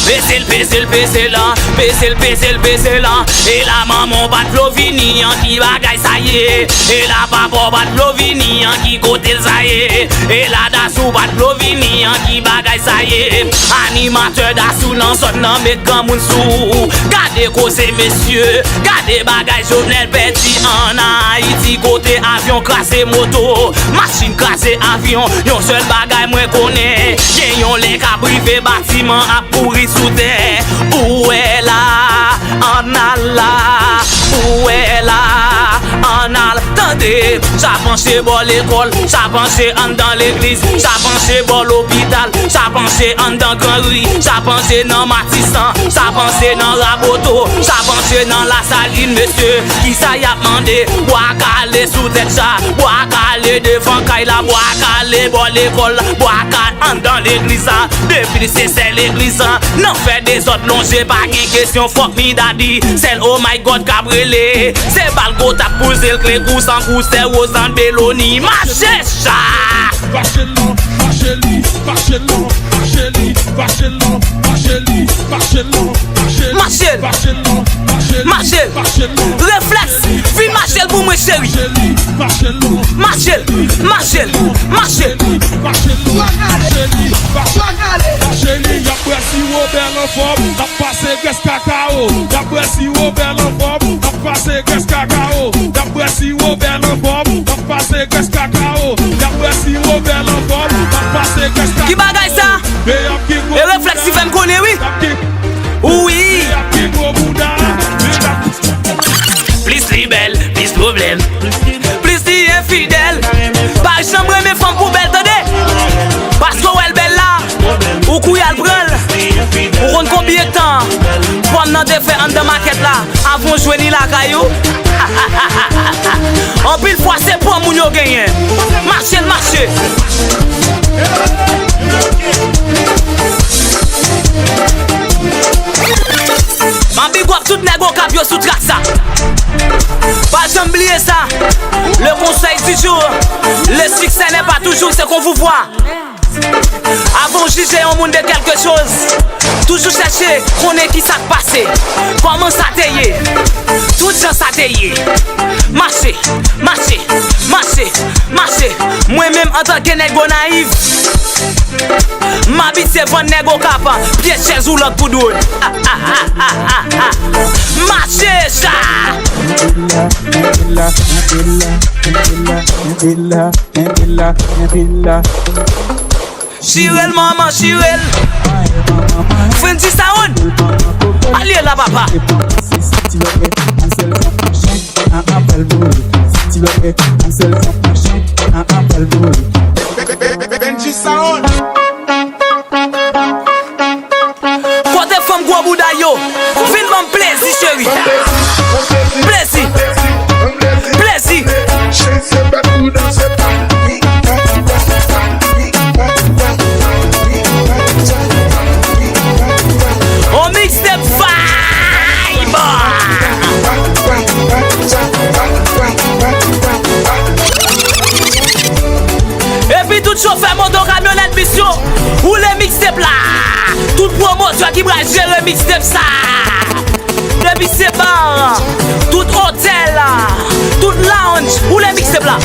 Peze l, peze l, peze l, peze l, peze l, peze l. E la manman w bat Flovini an, ki bagay sa ye? E la papa w bat Flovini an, ki kote l sa ye? E la Dasou bat Flovini an, ki bagay sa ye? Animatè Dasou nan zòn nan, met granmoun sou ou. Gade koze mesye, gade bagay Jovenel pèdi an Ayiti, kote avyon kraze moto, machin kraze avyon. Yon sèl bagay mwen konnen, gen yon lè k ap rive, batiman ap pouri sou tè. Ou wè la, ann al la. Ou wè la, ann al. Tande, sa panche bò lekòl, sa panche anndan legliz, sa panche bò lopital, sa panche anndan Gran Ri, sa panche nan Matisan, sa panche nan Raboto, sa panche nan Lasalin, mesye, kisa y ap mande? Bwa kale sou tèt sa, bwa kale devan kay la, bwa kale bò lekòl la, bwa kale anndan legliz la. Depi l se sèl legliz la, nan fè dezòd lonje, pa gen kesyon, fòk ni dadi. Sèl oh my God k ap rele. Se bal gwo tap pou zil kle, kou san kou, sè Wozan Beloni. Mache sa! Mache l non, mache li, mache l non, mache li, mache l non, mache li, mache l non, mache li, mache l non, mache li, mache l non. Reflèks, vin mache l pou mwen, cheri. Mache l, mache l, mache l, mache l. Mache l, mache l, mache l. Mache l, y ap bwè siwo bèl anfòm, n ap pase grès kakao. Y ap bwè siwo bèl anfòm, n ap pase grès kakao. Y ap bwè siwo bèl anfòm, n ap pase grès kakao. Y ap bwè siwo bèl anfòm, n ap pase grès kakao. Ki bagay sa? E Reflèks ki fè m konnen, wi. Wi. Plis li bèl, plis pwoblèm. Plis li enfidèl. Pa janm renmen fanm pou bèl, tande. Paske w wè l bèl la, ou kouri al pran l. Ou konn konbyen tan pòm nan te fè anndan makèt la avan w jwenn li lakay ou? Anpil fwa se pòm moun yo genyen. Mache l mache. M ap big up tout nèg Okap yo sou trak sa. Pa janm bliye sa. Le conseil du jour, le succès n'est pas toujours ce qu'on vous voit. Avan w jije yon moun de kèlke choz, toujou chèche konnen kisa k pase, kòman sa te ye, tout jan sa te ye. Mache, mache, mache, mache. Mwen menm antanke nèg Gonayiv, m abitye vann nèg Okap pye chèz woulòt pou dwòl. Mache sa! Kenbe la, kenbe la, kenbe la, kenbe la, kenbe la, kenbe la. Chire l, manman, chire l. Frenzy Sound. Al ye la, papa. Benji Sound. Kote fanm gwo bouda yo? Vin ban m plezi, cheri. Plezi. Plezi. On mixtape vibe. Epi tout chofè moto, kamyonèt, bis yo, woule mixtape la. Tout pwomotè ki pral jere mixtape sa. Depi se bar, tout otèl, tout lounge, woule mixtape la.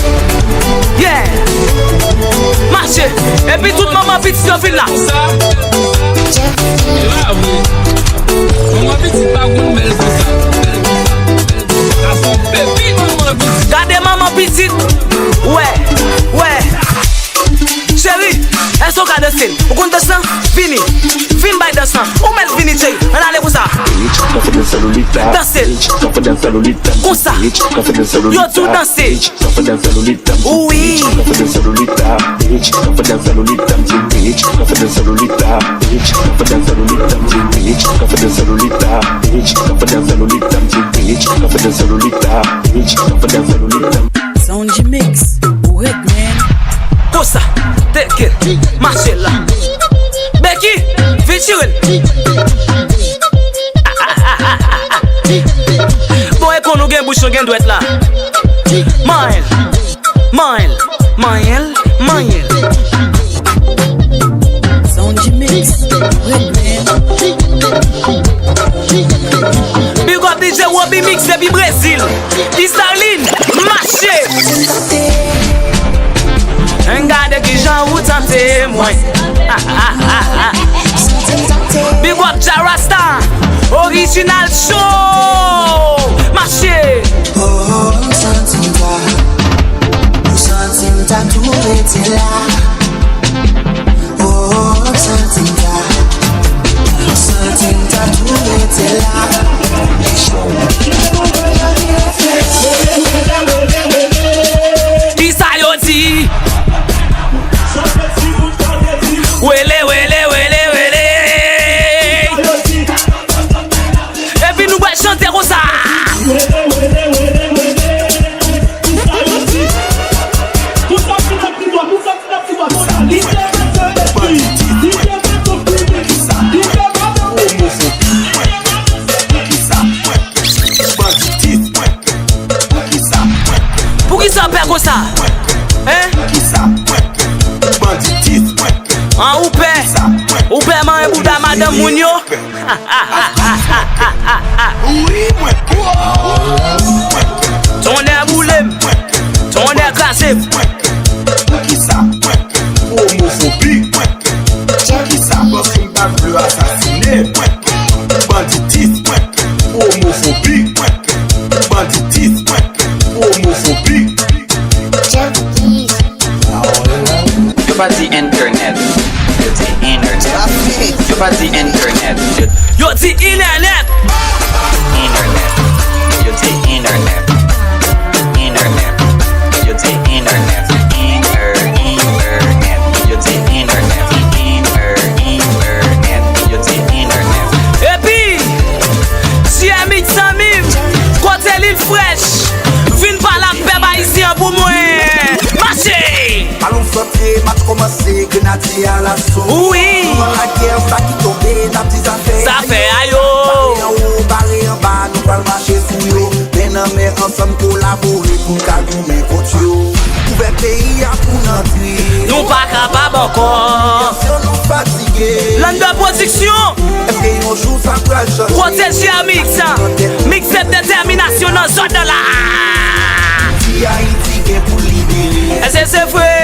Yeah. Mache. Epi tout manman pitit yo vin la. Sa, se la vre. Manman pitit pa konn bèl konsa. Bèl konsa. Bèl konsa. Sa se yon bèl manman pitit. Gade manman pitit. Wè. Wè. Cheri, èske w ka danse l? Ou konn dans lan? Vini. Vin bay dans lan. Ou mèt vini, cheri. Ann ale konsa. Danse l. Konsa. Yo di w danse. Wi. Sound G Mix, ou red, man. Konsa, teke, mache la. Becky, vin chire l. Bon, e kon nou gen bouch, nou gen dwèt la. Manyen l, manyen l, manyen l, manyen l. Sound G Mix, red, man. Big up D J Roby Mix depi Brezil. Di Starline, mache! Gade kijan ou tante mwen. Big up Jah Rasta, Original Show. Mache! Oh, m santi m ta, m santi m ta tou rete la. Oh, m santi m ta, m santi m ta tou rete la. Kisa yo di? Wele, wele, wele, wele. Epi nou pral chante konsa. Poukisa w pè konsa? Hein? An ou pè? Ou pè manyen bouda madanm moun yo? Tonnè boule m. Tonnè kraze m. Poukisa? Pwomofobi. Poukisa? Paske m pa vle asasine. Banditis. Pwomofobi. Banditis. Pwomofobi. Yo pa di entènèt, yo di inènèt. Yo pa di entènèt, yo Yo di inènèt. Inènèt. Yo di inènèt. Inènèt. Yo di inènèt. Inè, inènèt. Yo di inènèt. Inè, inènèt. Yo di inènèt. Epi, G M X zanmi m, kote Lil Fresh, vin pale ak pèp ayisyen an pou mwen. Mache! Balon sòti, match kòmanse, grenadye alaso. Wi. Anvan lagè, sa ki tonbe, n ap di zafè. Zafè a yo. Bare anwo, bare anba, nou pral mache sou yo. Men nan men ansanm kolabore pou n ka goumen kont yo. Ouvè peyi a pou n antre. Nou pa kapab ankò. Nasyon nou fatige. Landa Production. Èske yon jou sa pral chanje? Pwoteje Amix. Mixtape Detèminasyon nan zòn nan la. Ti Ayiti gen pou libere. Èske se vre?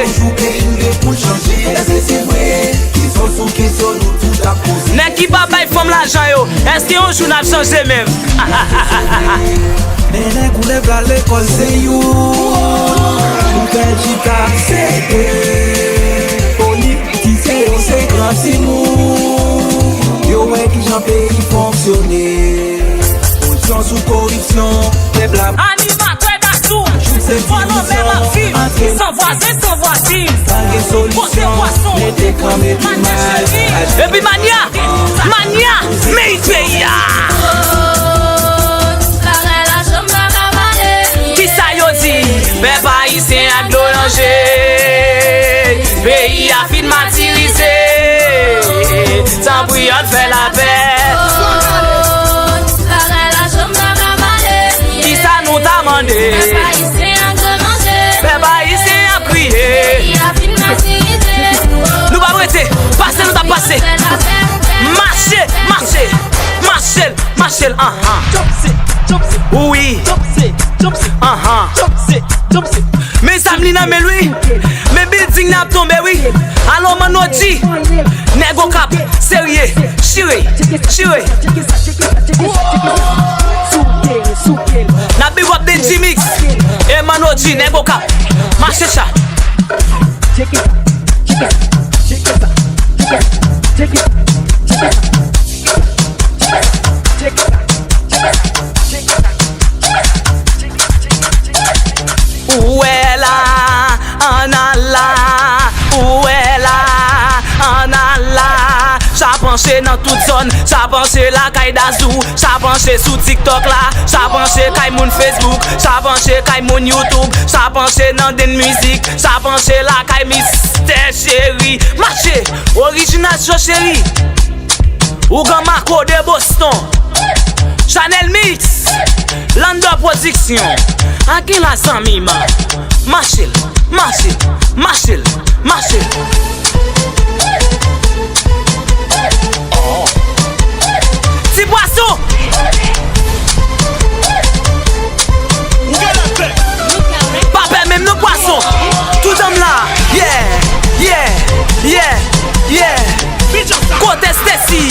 Yon jou peyi n gen pou l chanje. Èske se vre? Kesyon sou kesyon nou tout ap poze. Nèg ki pa bay fanm lajan yo, èske yon jou n ap chanje menm? Men nèg ou lè pral lekòl se youn. Ou fè chita se de. Pote pwason. Mete kanpe pi mal. Epi manya, manya, meri peyi a. Kisa yo di? Pèp ayisyen ak dlo nan je. Peyi a fin matirize. Tanpri, ann fè lapè. Kisa nou ta mande? Pèp ayisyen ap kriye. Nou p ap rete. Pase, nou t ap pase. Mache, mache, mache l, mache l, anhan. Wi. Anhan. Men zam li nan men l wi. Men bilding nan ap tonbe wi. Alò Manno G, nèg Okap, serye, chire, chire. N ap big up Denji Mix e Manno G, nèg Okap. Mache sa. Ou wè la, ann al la. Ou wè la, ann al la. Sa panche nan tout zòn. Sa panche lakay Dazou. Sa panche sou TikTok la. Sa panche kay moun Facebook. Sa panche kay moun YouTube. Sa panche nan den mizik. Sa panche lakay Mistè Cheri. Mache! Orijinal Cho Cheri. Ougan Marco de Boston. Chanel Mix. Lander Production. Akin la zanmi m. Mache l, mache l, mache l, mache l. Ti pwason. Pa pè menm non pwason. Tout dam la. Yeah, yeah, yeah, yeah. Kote Stacy?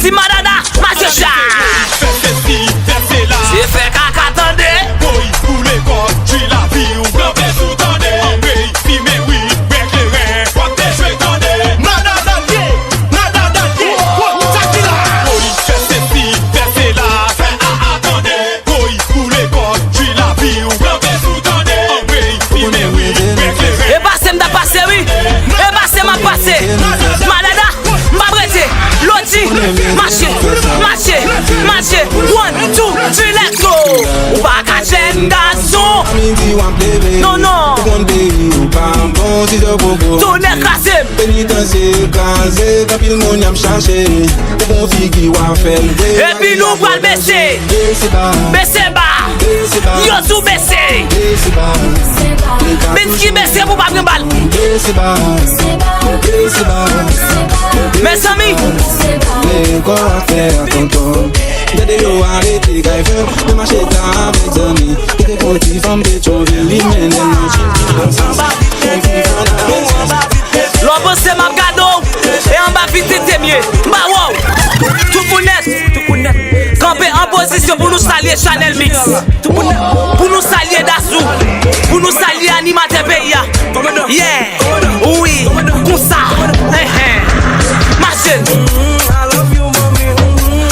Ti madada, mache cha. Se fè kaka tande. Fimen wi, bwè kleren, w ap dechwe tande. Madadadye, madadadye, wo, sa ki la? Polis fè sesi, fè sela, fè aa tande. Polis boule kòd, jwi lavi w, kanpe sou tande. Anmwey, fimen wi, bwè kleren. E pase m t ap pase wi. E pase m ap pase. Madada, m p ap rete. Lodi, mache, mache, mache. One, two, three, let's go. Ou pa ka jèn gason. Non, non. Tonè kraze m. Penitansye kraze, anpil moun y ap chache. Ou gon figi w ap fè l vre. Epi nou pral bese. Bese ba. Bese ba. Yo tou bese. Bese ba. Bens ki bese pou pa pran bal. Bese ba. Bese ba. Mezanmi. Men kò a fè a tonton. Gade yo arete Gayfè, men mache ta avèk zanmi. Li te kon ti fanm Petyonvil, li mennen l nan Chili. Lè w panse m ap gade w, e anba vit tete m ye. M ba w. Tout moun nèt, tout moun nèt. Kanpe an pozisyon pou nou salye Chanel Mix. Pou nou salye Dasou. Pou nou salye animatè peyi a. Yeah. Wi. Konsa. Hen, hen. Mache.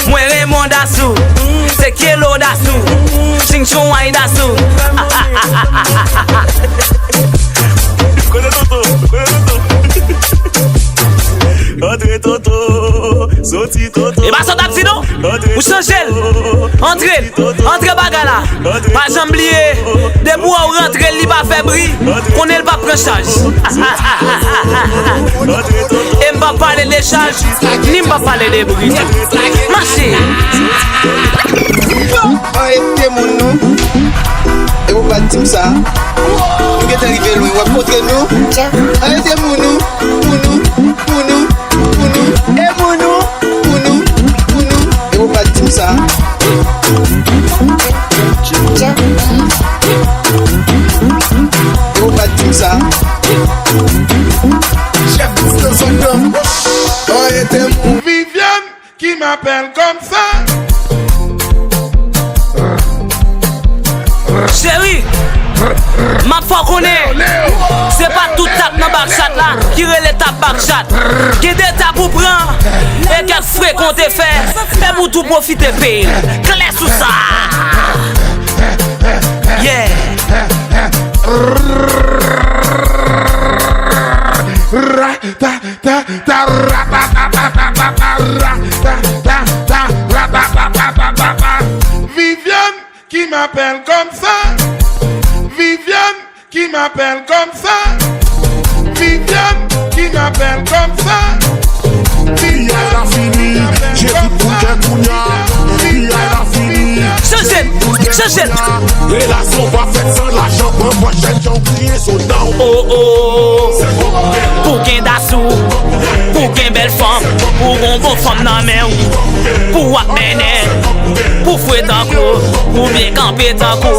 Mwen renmen Dasou. Se Kelo Dasou. Ching chong ay Dasou. Kote Toto? Kote Toto? Antre Toto. Soti Toto. E pa sa w t ap di non? Ou chanje l. Antre l. Antre bagay la. Pa janm bliye, depi w wè w rantre l, li pa fè bri, konnen l p ap pran chaj. E m p ap pale de chaj, ni m p ap pale de bri tou. Mache! Arete moun nou. E ou pa t di m sa. Nou gentan rive lwen, w ap kontre nou. Arete moun nou, moun nou, moun nou, moun nou. E moun nou. Pou nou, pou nou, e ou pa t di m sa. E ou pa t di m sa. Chèf Disco Zòdòm. Arete m. Viviane qui m'appelle comme ça. Cheri, M ap fè w konnen, se pa tout tap nan bakchat la ki rele tap bakchat. Gen de tap ou pran, e kèk frekan w te fè, epi w tou pwofite peye l. Klè sou sa! Yeah! Ta, ta, ta, ra, pa, pa, pa, pa, pa, pa, ra, ta, ta, ta, ra, pa, pa, pa, pa, pa, pa. Viviane qui m'appelle comme ça. Viviane qui m'appelle comme ça. Viviane qui m'appelle comme ça. Viviane qui m'appelle comme ça. Viviane, Viviane. Chanje l! Chanje l! Relasyon pa fèt san lajan, pran pwòch jèn jan w kriye sot nan w. Oh oh. Pou gen dasou, pou gen bèl fanm, pou gon bon fanm nan men w, pou w ap mennen, pou fwe tankou, pou byen kanpe tankou.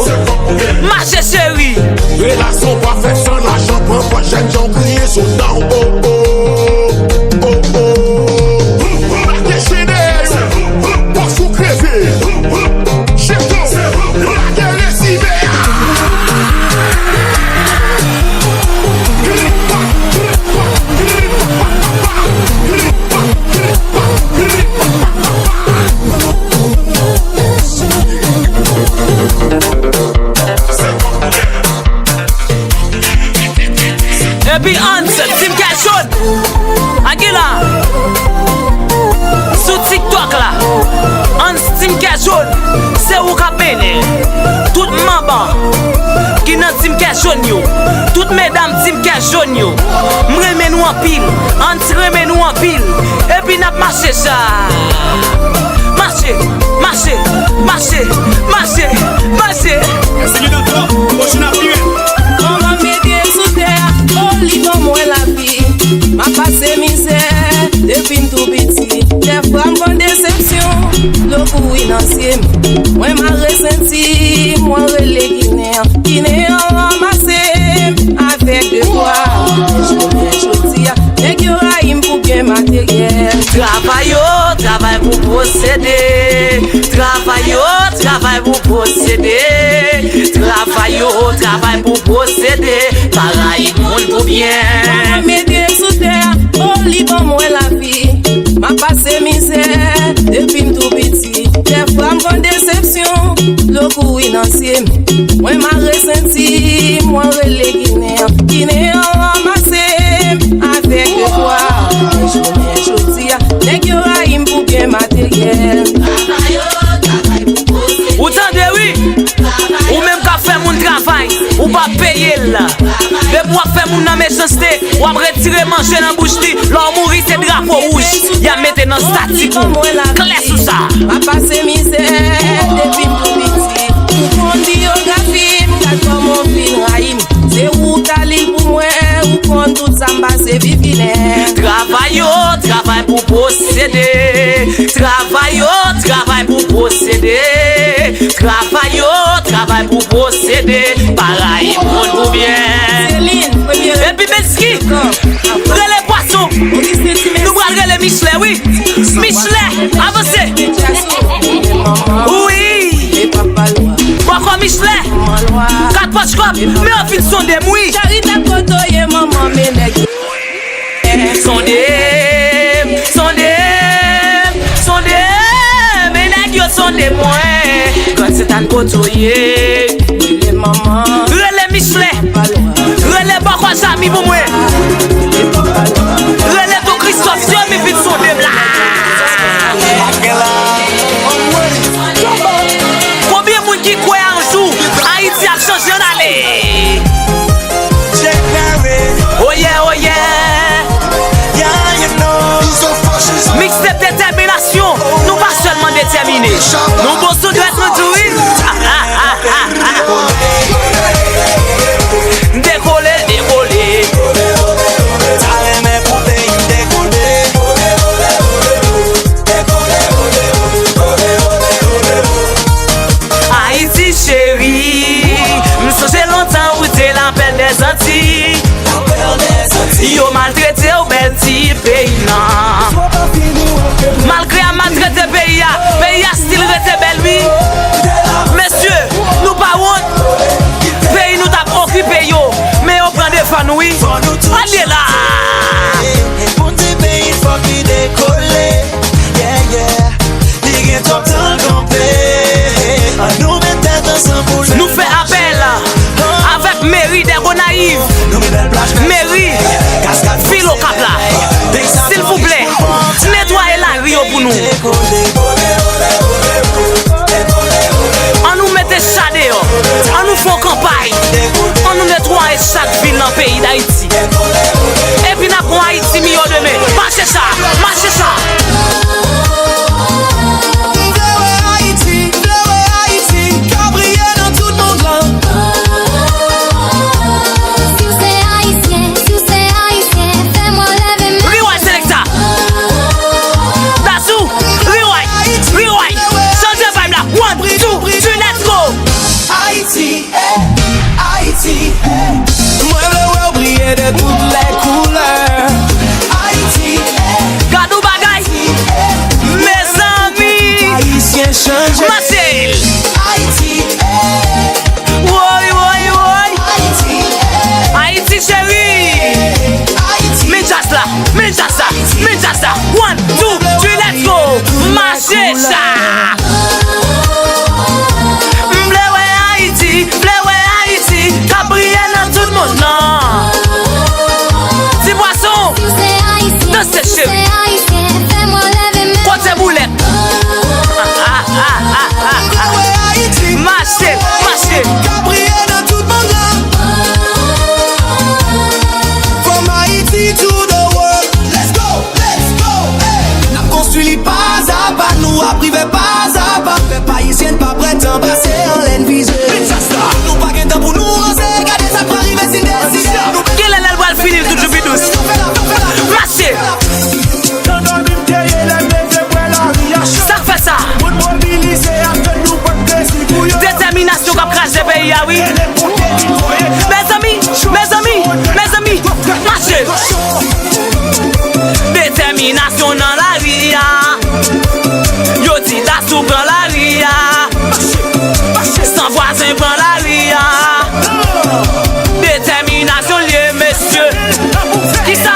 Mache cheri. Relasyon pa fèt san lajan, pran pwòch jèn jan w kriye sot nan w. Oh oh. Oh oh. Lage chene yo. Pòs ou kreve. Jeton, lage rezime a. Epi Hans, Team Kèchon. Aguila. Sou TikTok la. Hans Team Kè Jòn. Se ou k ap mennen. Tout manman ki nan Team Kè Jòn yo. Tout medam Team Kè Jòn yo. M renmen nou anpil. Hans renmen nou anpil. Epi n ap mache sa. Mache, mache, mache, mache, mache. Manman m mete sou tè a, oh li ban mwen lavi. M ap pase mizè depi m tou piti. Dèfwa m pran desepsyon, dlo kouri nan zye m. Mwen mare senti m, mwen rele Ginen an. Ginen an ranmase m avèk de twa. Jounen jodi a, nèg yo rayi m pou byen materyèl. Travay yo travay pou posede. Travay yo travay pou posede. Travay yo travay pou posede. Pa rayi moun pou byen. Mete sou tè a, oh li ban mwen lavi. M ap pase mizè depi m tou piti. Dèfwa m pran desepsyon, dlo kouri nan zye m. Mwen mare senti m, mwen rele Ginen an. Ginen an ranmase m avèk de twa. Jounen jodi a, nèg yo rayi m pou byen materyèl. Ou tande wi. Ou menm k ap fè moun travay, ou pa peye l. Depi w ap fè moun nan mechanste, w ap retire manje nan bouch li. Lè w mouri, se drapo wouj y ap mete nan stati pou w. Klè sou sa. M ap pase mizè depi m tou piti. Ou konn biyografi m, gad kòman w fin rayi m. Se ou k ta li l pou mwen, ou konn tout sa m pase, Vivinen. Travay yo travay pou posede. Travay yo travay pou posede. Travay yo travay pou posede. Pa rayi moun pou byen. Epi Bensky, rele pwason. Nou pral rele Michlè wi. Michlè, avanse. Wi. Bòkò Michlè. Kat pòch kòb, men yo fin sonde m wi. Charita kote w ye manman, men nèg. Sonde m, sonde m, sonde m, men nèg yo sonde mwen. Grann Sentàn kote w ye? Rele manman. Rele Michlè. Rele bòkò Jami pou mwen. Rele tou Kristòf, Jami vin sonde m la. Konbyen moun ki kwè an jou Ayiti ap chanje? Ann ale. Oye, oye. Mixtape detèminasyon. Nou pa sèlman detèmine. Nou bon sou dwèt nou tou wi. M dekole, dekole. Ta renmen pou peyi m dekole. Ayiti cheri, m sonje lontan ou te lapèl dèzantiy. Yo maltrete w bèl ti peyi nan. Malgre y ap maltrete peyi a, peyi a still rete bèl wi. Mesye, nou pa wont. Peyi nou t ap Ann nou mete sa deyò. Ann nou fè yon kanpay. Ann nou netwaye chak vil nan peyi Dayiti. Epi n ap gon Ayiti miyò demen. Mache sa! Mache sa! M vle wè Ayiti, m vle wè Ayiti k ap briye nan tout mond lan. Si w se ayisyen, si w se ayisyen, fè mwen leve men. Riway selekta. Dazou, riway, riway. Chanje vibe la. One, two, three, let's go. Ayiti, eh, Ayiti, eh. Mwen vle wè w briye de tout lè koulè. Ayiti, eh. Gad yon bagay. Mezanmi! Ayisyen chanje. Mache! Ayiti, eh. Woy, woy, woy! Ayiti, eh. Ayiti cheri! Ayiti. Men djaz la, men djaz la, men djaz la. One, two, three, let's go! Mache sa! M vle wè Ayiti, vle wè Ayiti, k ap briye nan tout mond lan. Ti pwason, danse cheri. Kote boulèt? Mache, mache. K ap briye nan tout mond lan. From Haiti to the world. Let's go, let's go, hey. N ap konstwi li pazapa, nou ap rive pazapa. Pèp ayisyen pa prèt anba, se anlè n vize. Nou pa gen tan pou nou ranse, gade sa k pral rive si n deside. Genlè l pral fini l toujou pi dous. Mache! Sa k fè sa? Detèminasyon k ap kraze peyi a, wi. Mezanmi, mezanmi, mezanmi, mache! Detèminasyon nan lari a. Yo di Dasou pran lari a. San Vwazen pran lari a. Detèminasyon l ye, mesye. Kisa?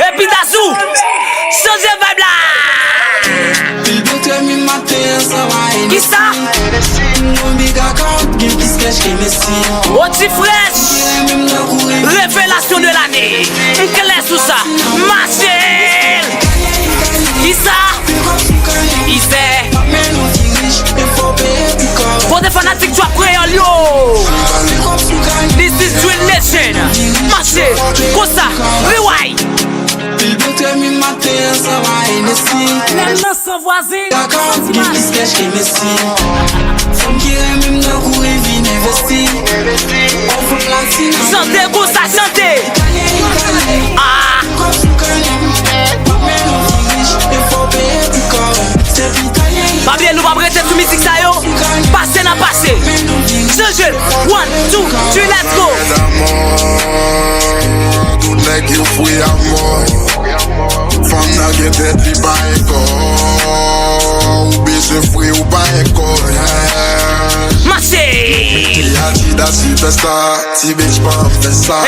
Epi Dazou, chanje vibe la. Pil bouteille mi maten an san wayen. Kisa? Yon biga ka gen plis kèch ke Messi. Oti Fresh. Menm nan kouri. Révélation de l'année. M klè sou sa. Mache. Kisa? Izè. Kote fanatik trap kreyòl yo? This is Drill Nation. Mache. Konsa. Rewind. Pil bouteille mi maten an san wayen Messi. Lè m nan San Vwazen. Dakò, gen plis kèch ke Messi. Fanm ki renmen m nan kouri vin envesti. On fanm latina. Chante konsa, chante. Italyen, italyen. Ah. Kòb sou kanè m. Pap men nou ki rich, men fò peye pou kòb. Se italyen. Pa bliye nou p ap rete sou mizik sa yo. Pase n ap pase. Chanje. One, two, three, let's go. Tout nèg yo fri a mò. Fanm nan gen tèt li pa gen kò. Ou bezwen fri ou pa gen kò. Mache. Ti Adidas sipèsta, ti bitch pa anfè sa.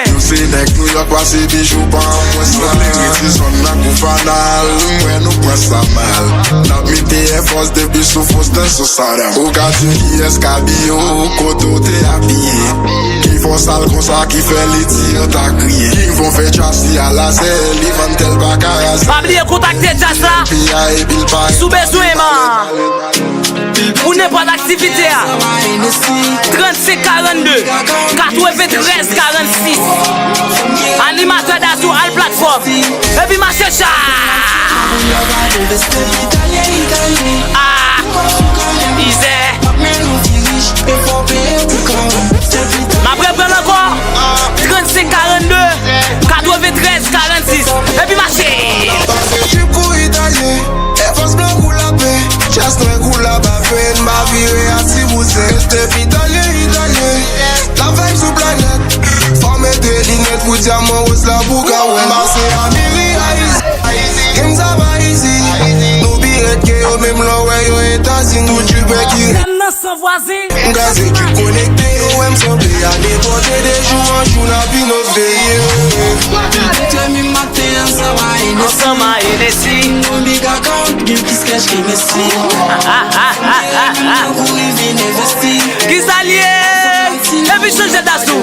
Yo se nèg Nouyòk pase bijou pa anfè sa. Nou klere ti zòn nan kou fanal, m wè nou pran sa mal. N ap mete Air Force depi sou Faustin sou Saddam. Ou ka di kiyès k abiye w, kote w te abiye. Ki fè w sal konsa, ki fè li di yo ta kriye. Ki fè w fè chasi a lazè, li vann tèl baka razè. Pa bliye kontakte Djaz la. Pi a epi l pa. Si w bezwen m. Pou nenpòt aktivite a, trannsenk karannde, katreventrèz karannsis. Animatè Dazou al platfòm. Epi mache sa. Ah, Izè. M ap reprann ankò. Trannsenk karannde, katreventrèz karannsis. Epi mache. Trip kou italyen, Air Force blan kou lapen, chas nwè kou labapen, n pa vire a ti bouzen. Step italyen, italyen, la vibe sou planèt. Fò mete linèt pou dyaman woz la pou ka wè. M pase a Miri a Izi, gang sa pa izi. Nou pi rèd ke yo, menm lè w wè yo Etazini. Tout tripè ki rèd. San Vwazen. M kraze trip konekte, yo wè m sanble a nenpòt de jou an jou n ap inove. Depi maten an san wayen Ansanm a Hennessy. Yon big account gen plis kèch ke Messi. Kouri vin envesti. Kisa l ye? Epi Chanje Dasou.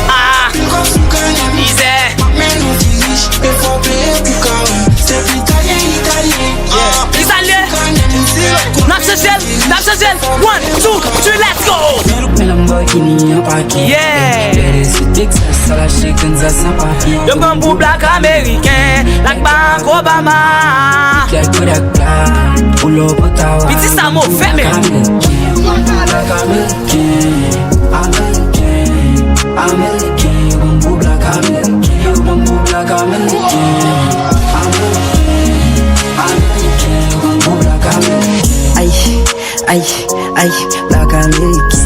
Ah, mizè. Italyen. N ap chanje l, n ap chanje l. One, two, three, let's go. Men Lamborghini an pake. Yeah. Lè de sou Texas, sa lache grenn sa san papye. Yo pran m pou black ameriken, like Barack Obama. Kèk kodak la, pou lò Ottawa. Piti sa move, men. Black ameriken, black ameriken, ameriken, ameriken, yo pran m pou black ameriken, yo pran m pou black ameriken, ameriken, ameriken, yo pran m pou black ameriken. Ay, ay, ay, black ameriken,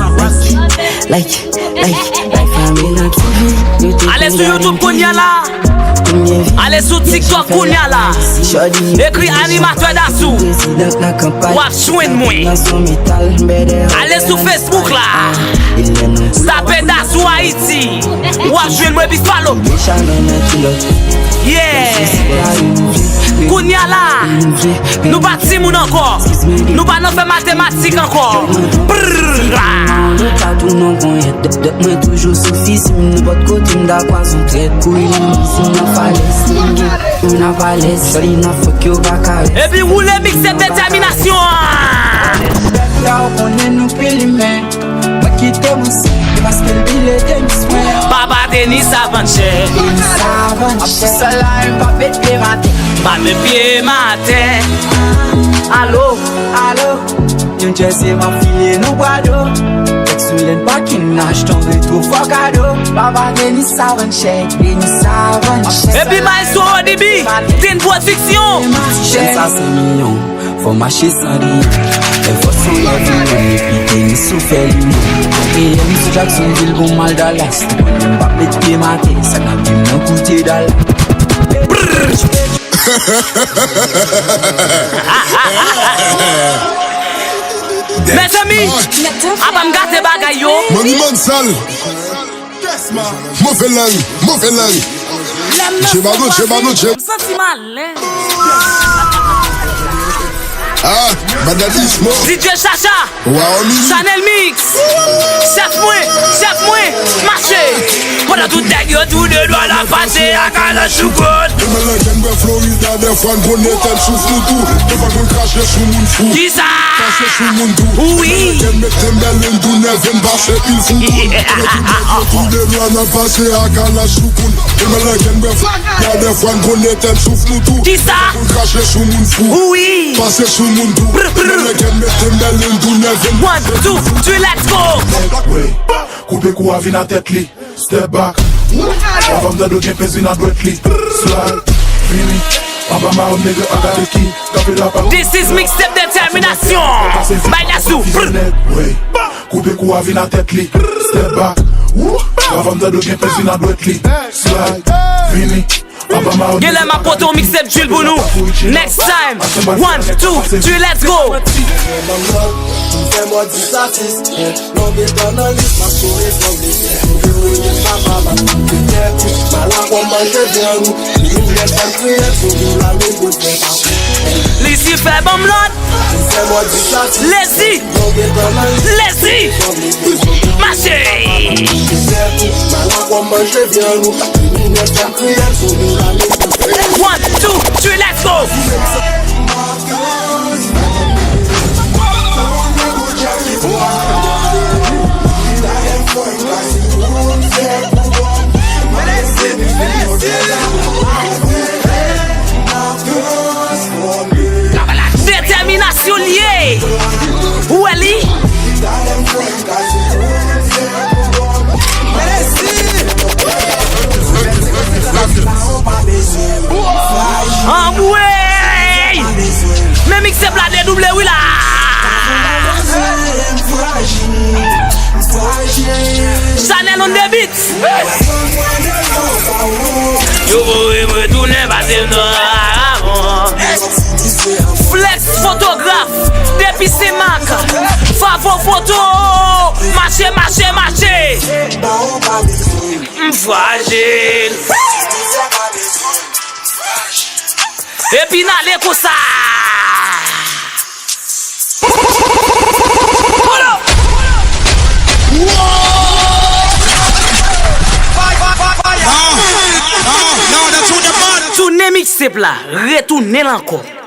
like, like, like, like, family T V, yo te Ale sou YouTube kounye a la. Ale sou TikTok kounye a la. Ekri animatè Dasou. W ap jwenn mwen. Ale sou Facebook la. Tape Dasou Ayiti. W ap jwenn mwen epi follow. Yeah. Kounye a la. Nou pa timoun ankò. Nou pa nan fè matematik ankò. Brrr. Dòk mwen toujou sou fizi m, nenpòt kote m ta kwaze yon trèt. Kouri nan mizi m nan falèz, m gen m nan falèz, sòli nan fòk yo pa ka rès. Epi woule mixtape Detèminasyon an. Pèp la ou konnen nou pi limen. Mwen kite mwen se paske l pile tenis mwen. Papa Denis sa vann chè. Denis sa vann chè. Ap sou sèl la, m pa met pye m atè. Pa met pye m atè. Alo, alo. New Jersey m ap file nan Prado. Tèks sou lèn pakin, achte yon retro fò kado. Papa Denis sa vann chè, Denis sa vann chè. Epi Maestro O D B, Tin Production. Jèn sa se milyon, fò mache san li. Lè fò sou lè vin epi Denis sou fè li. E M sou Jacksonville pou m al Dallas. M pa met pye m atè, sa k ap vin nan koute Dallas. Mezanmi, apa m gate bagay yo. Money Mansal. Move lang, move lang. Jebano, jebano, jeb- M santi m alèz. Ah, Badadismo. D J Chacha. Wow, Mimi. Chanel Mix. Chèf mwen, chèf mwen, mache. Pandan tout nèg yo tou de dwa la pase ak Kalachoukot. Demen lè gen bè Florida, dèfwa n konnen tèt souf nou tou. Dèfwa n konn krache sou moun fou. Kisa? Krache sou moun tou. Wi. Demen lè gen mete mèlen tou nève n pase pil fou. Pandan tout nèg yo tou de dwa n ap pase ak Kalachoukot. Demen lè gen bè Florida, dèfwa n konnen tèt souf nou tou. Kisa? Dèfwa n konn krache sou moun fou. Wi. Pase sou moun tou. Brr, brr. Demen lè gen mete mèlen tou nève n. One, two, three, let's go. Wi. Koupe kou a vin a tèt li. Step back. Avan m tande w gen pens vin a dwèt li. Slide. Vini. Anba mawon nèg yo pa gade ki kanpe la pa. This is mixtape Detèminasyon. Bay Dasou. Wi. Koupe kou a vin a tèt li. Step back. Avan m tande w gen pens vin a dwèt li. Slide. Vini. Genlè m ap pote yon mixtape Jul pou nou. Next time. One, two, three, let's go. M fè mòd dis a sis. Longue éternalisme, ma souris, longue éternité. Papa, ma souris, ma la, on mange bien, nous. Nous, les femmes criées, pour nous, la, nous, pour faire. Lisifè ban m lòd. Lezi! Lezi! Mache! One, two, three, let's go! Detèminasyon l ye. Ou wè li? Anmwey! Men mixtape la dedouble wi la. Chanel on the beat. Yo voye mwen tounen pase m nan avan. Flex fotograf depi Senmak. Favo foto. Mache, mache, mache. M frajil. Epi n ale konsa. Mixtape la, retounen l ankò.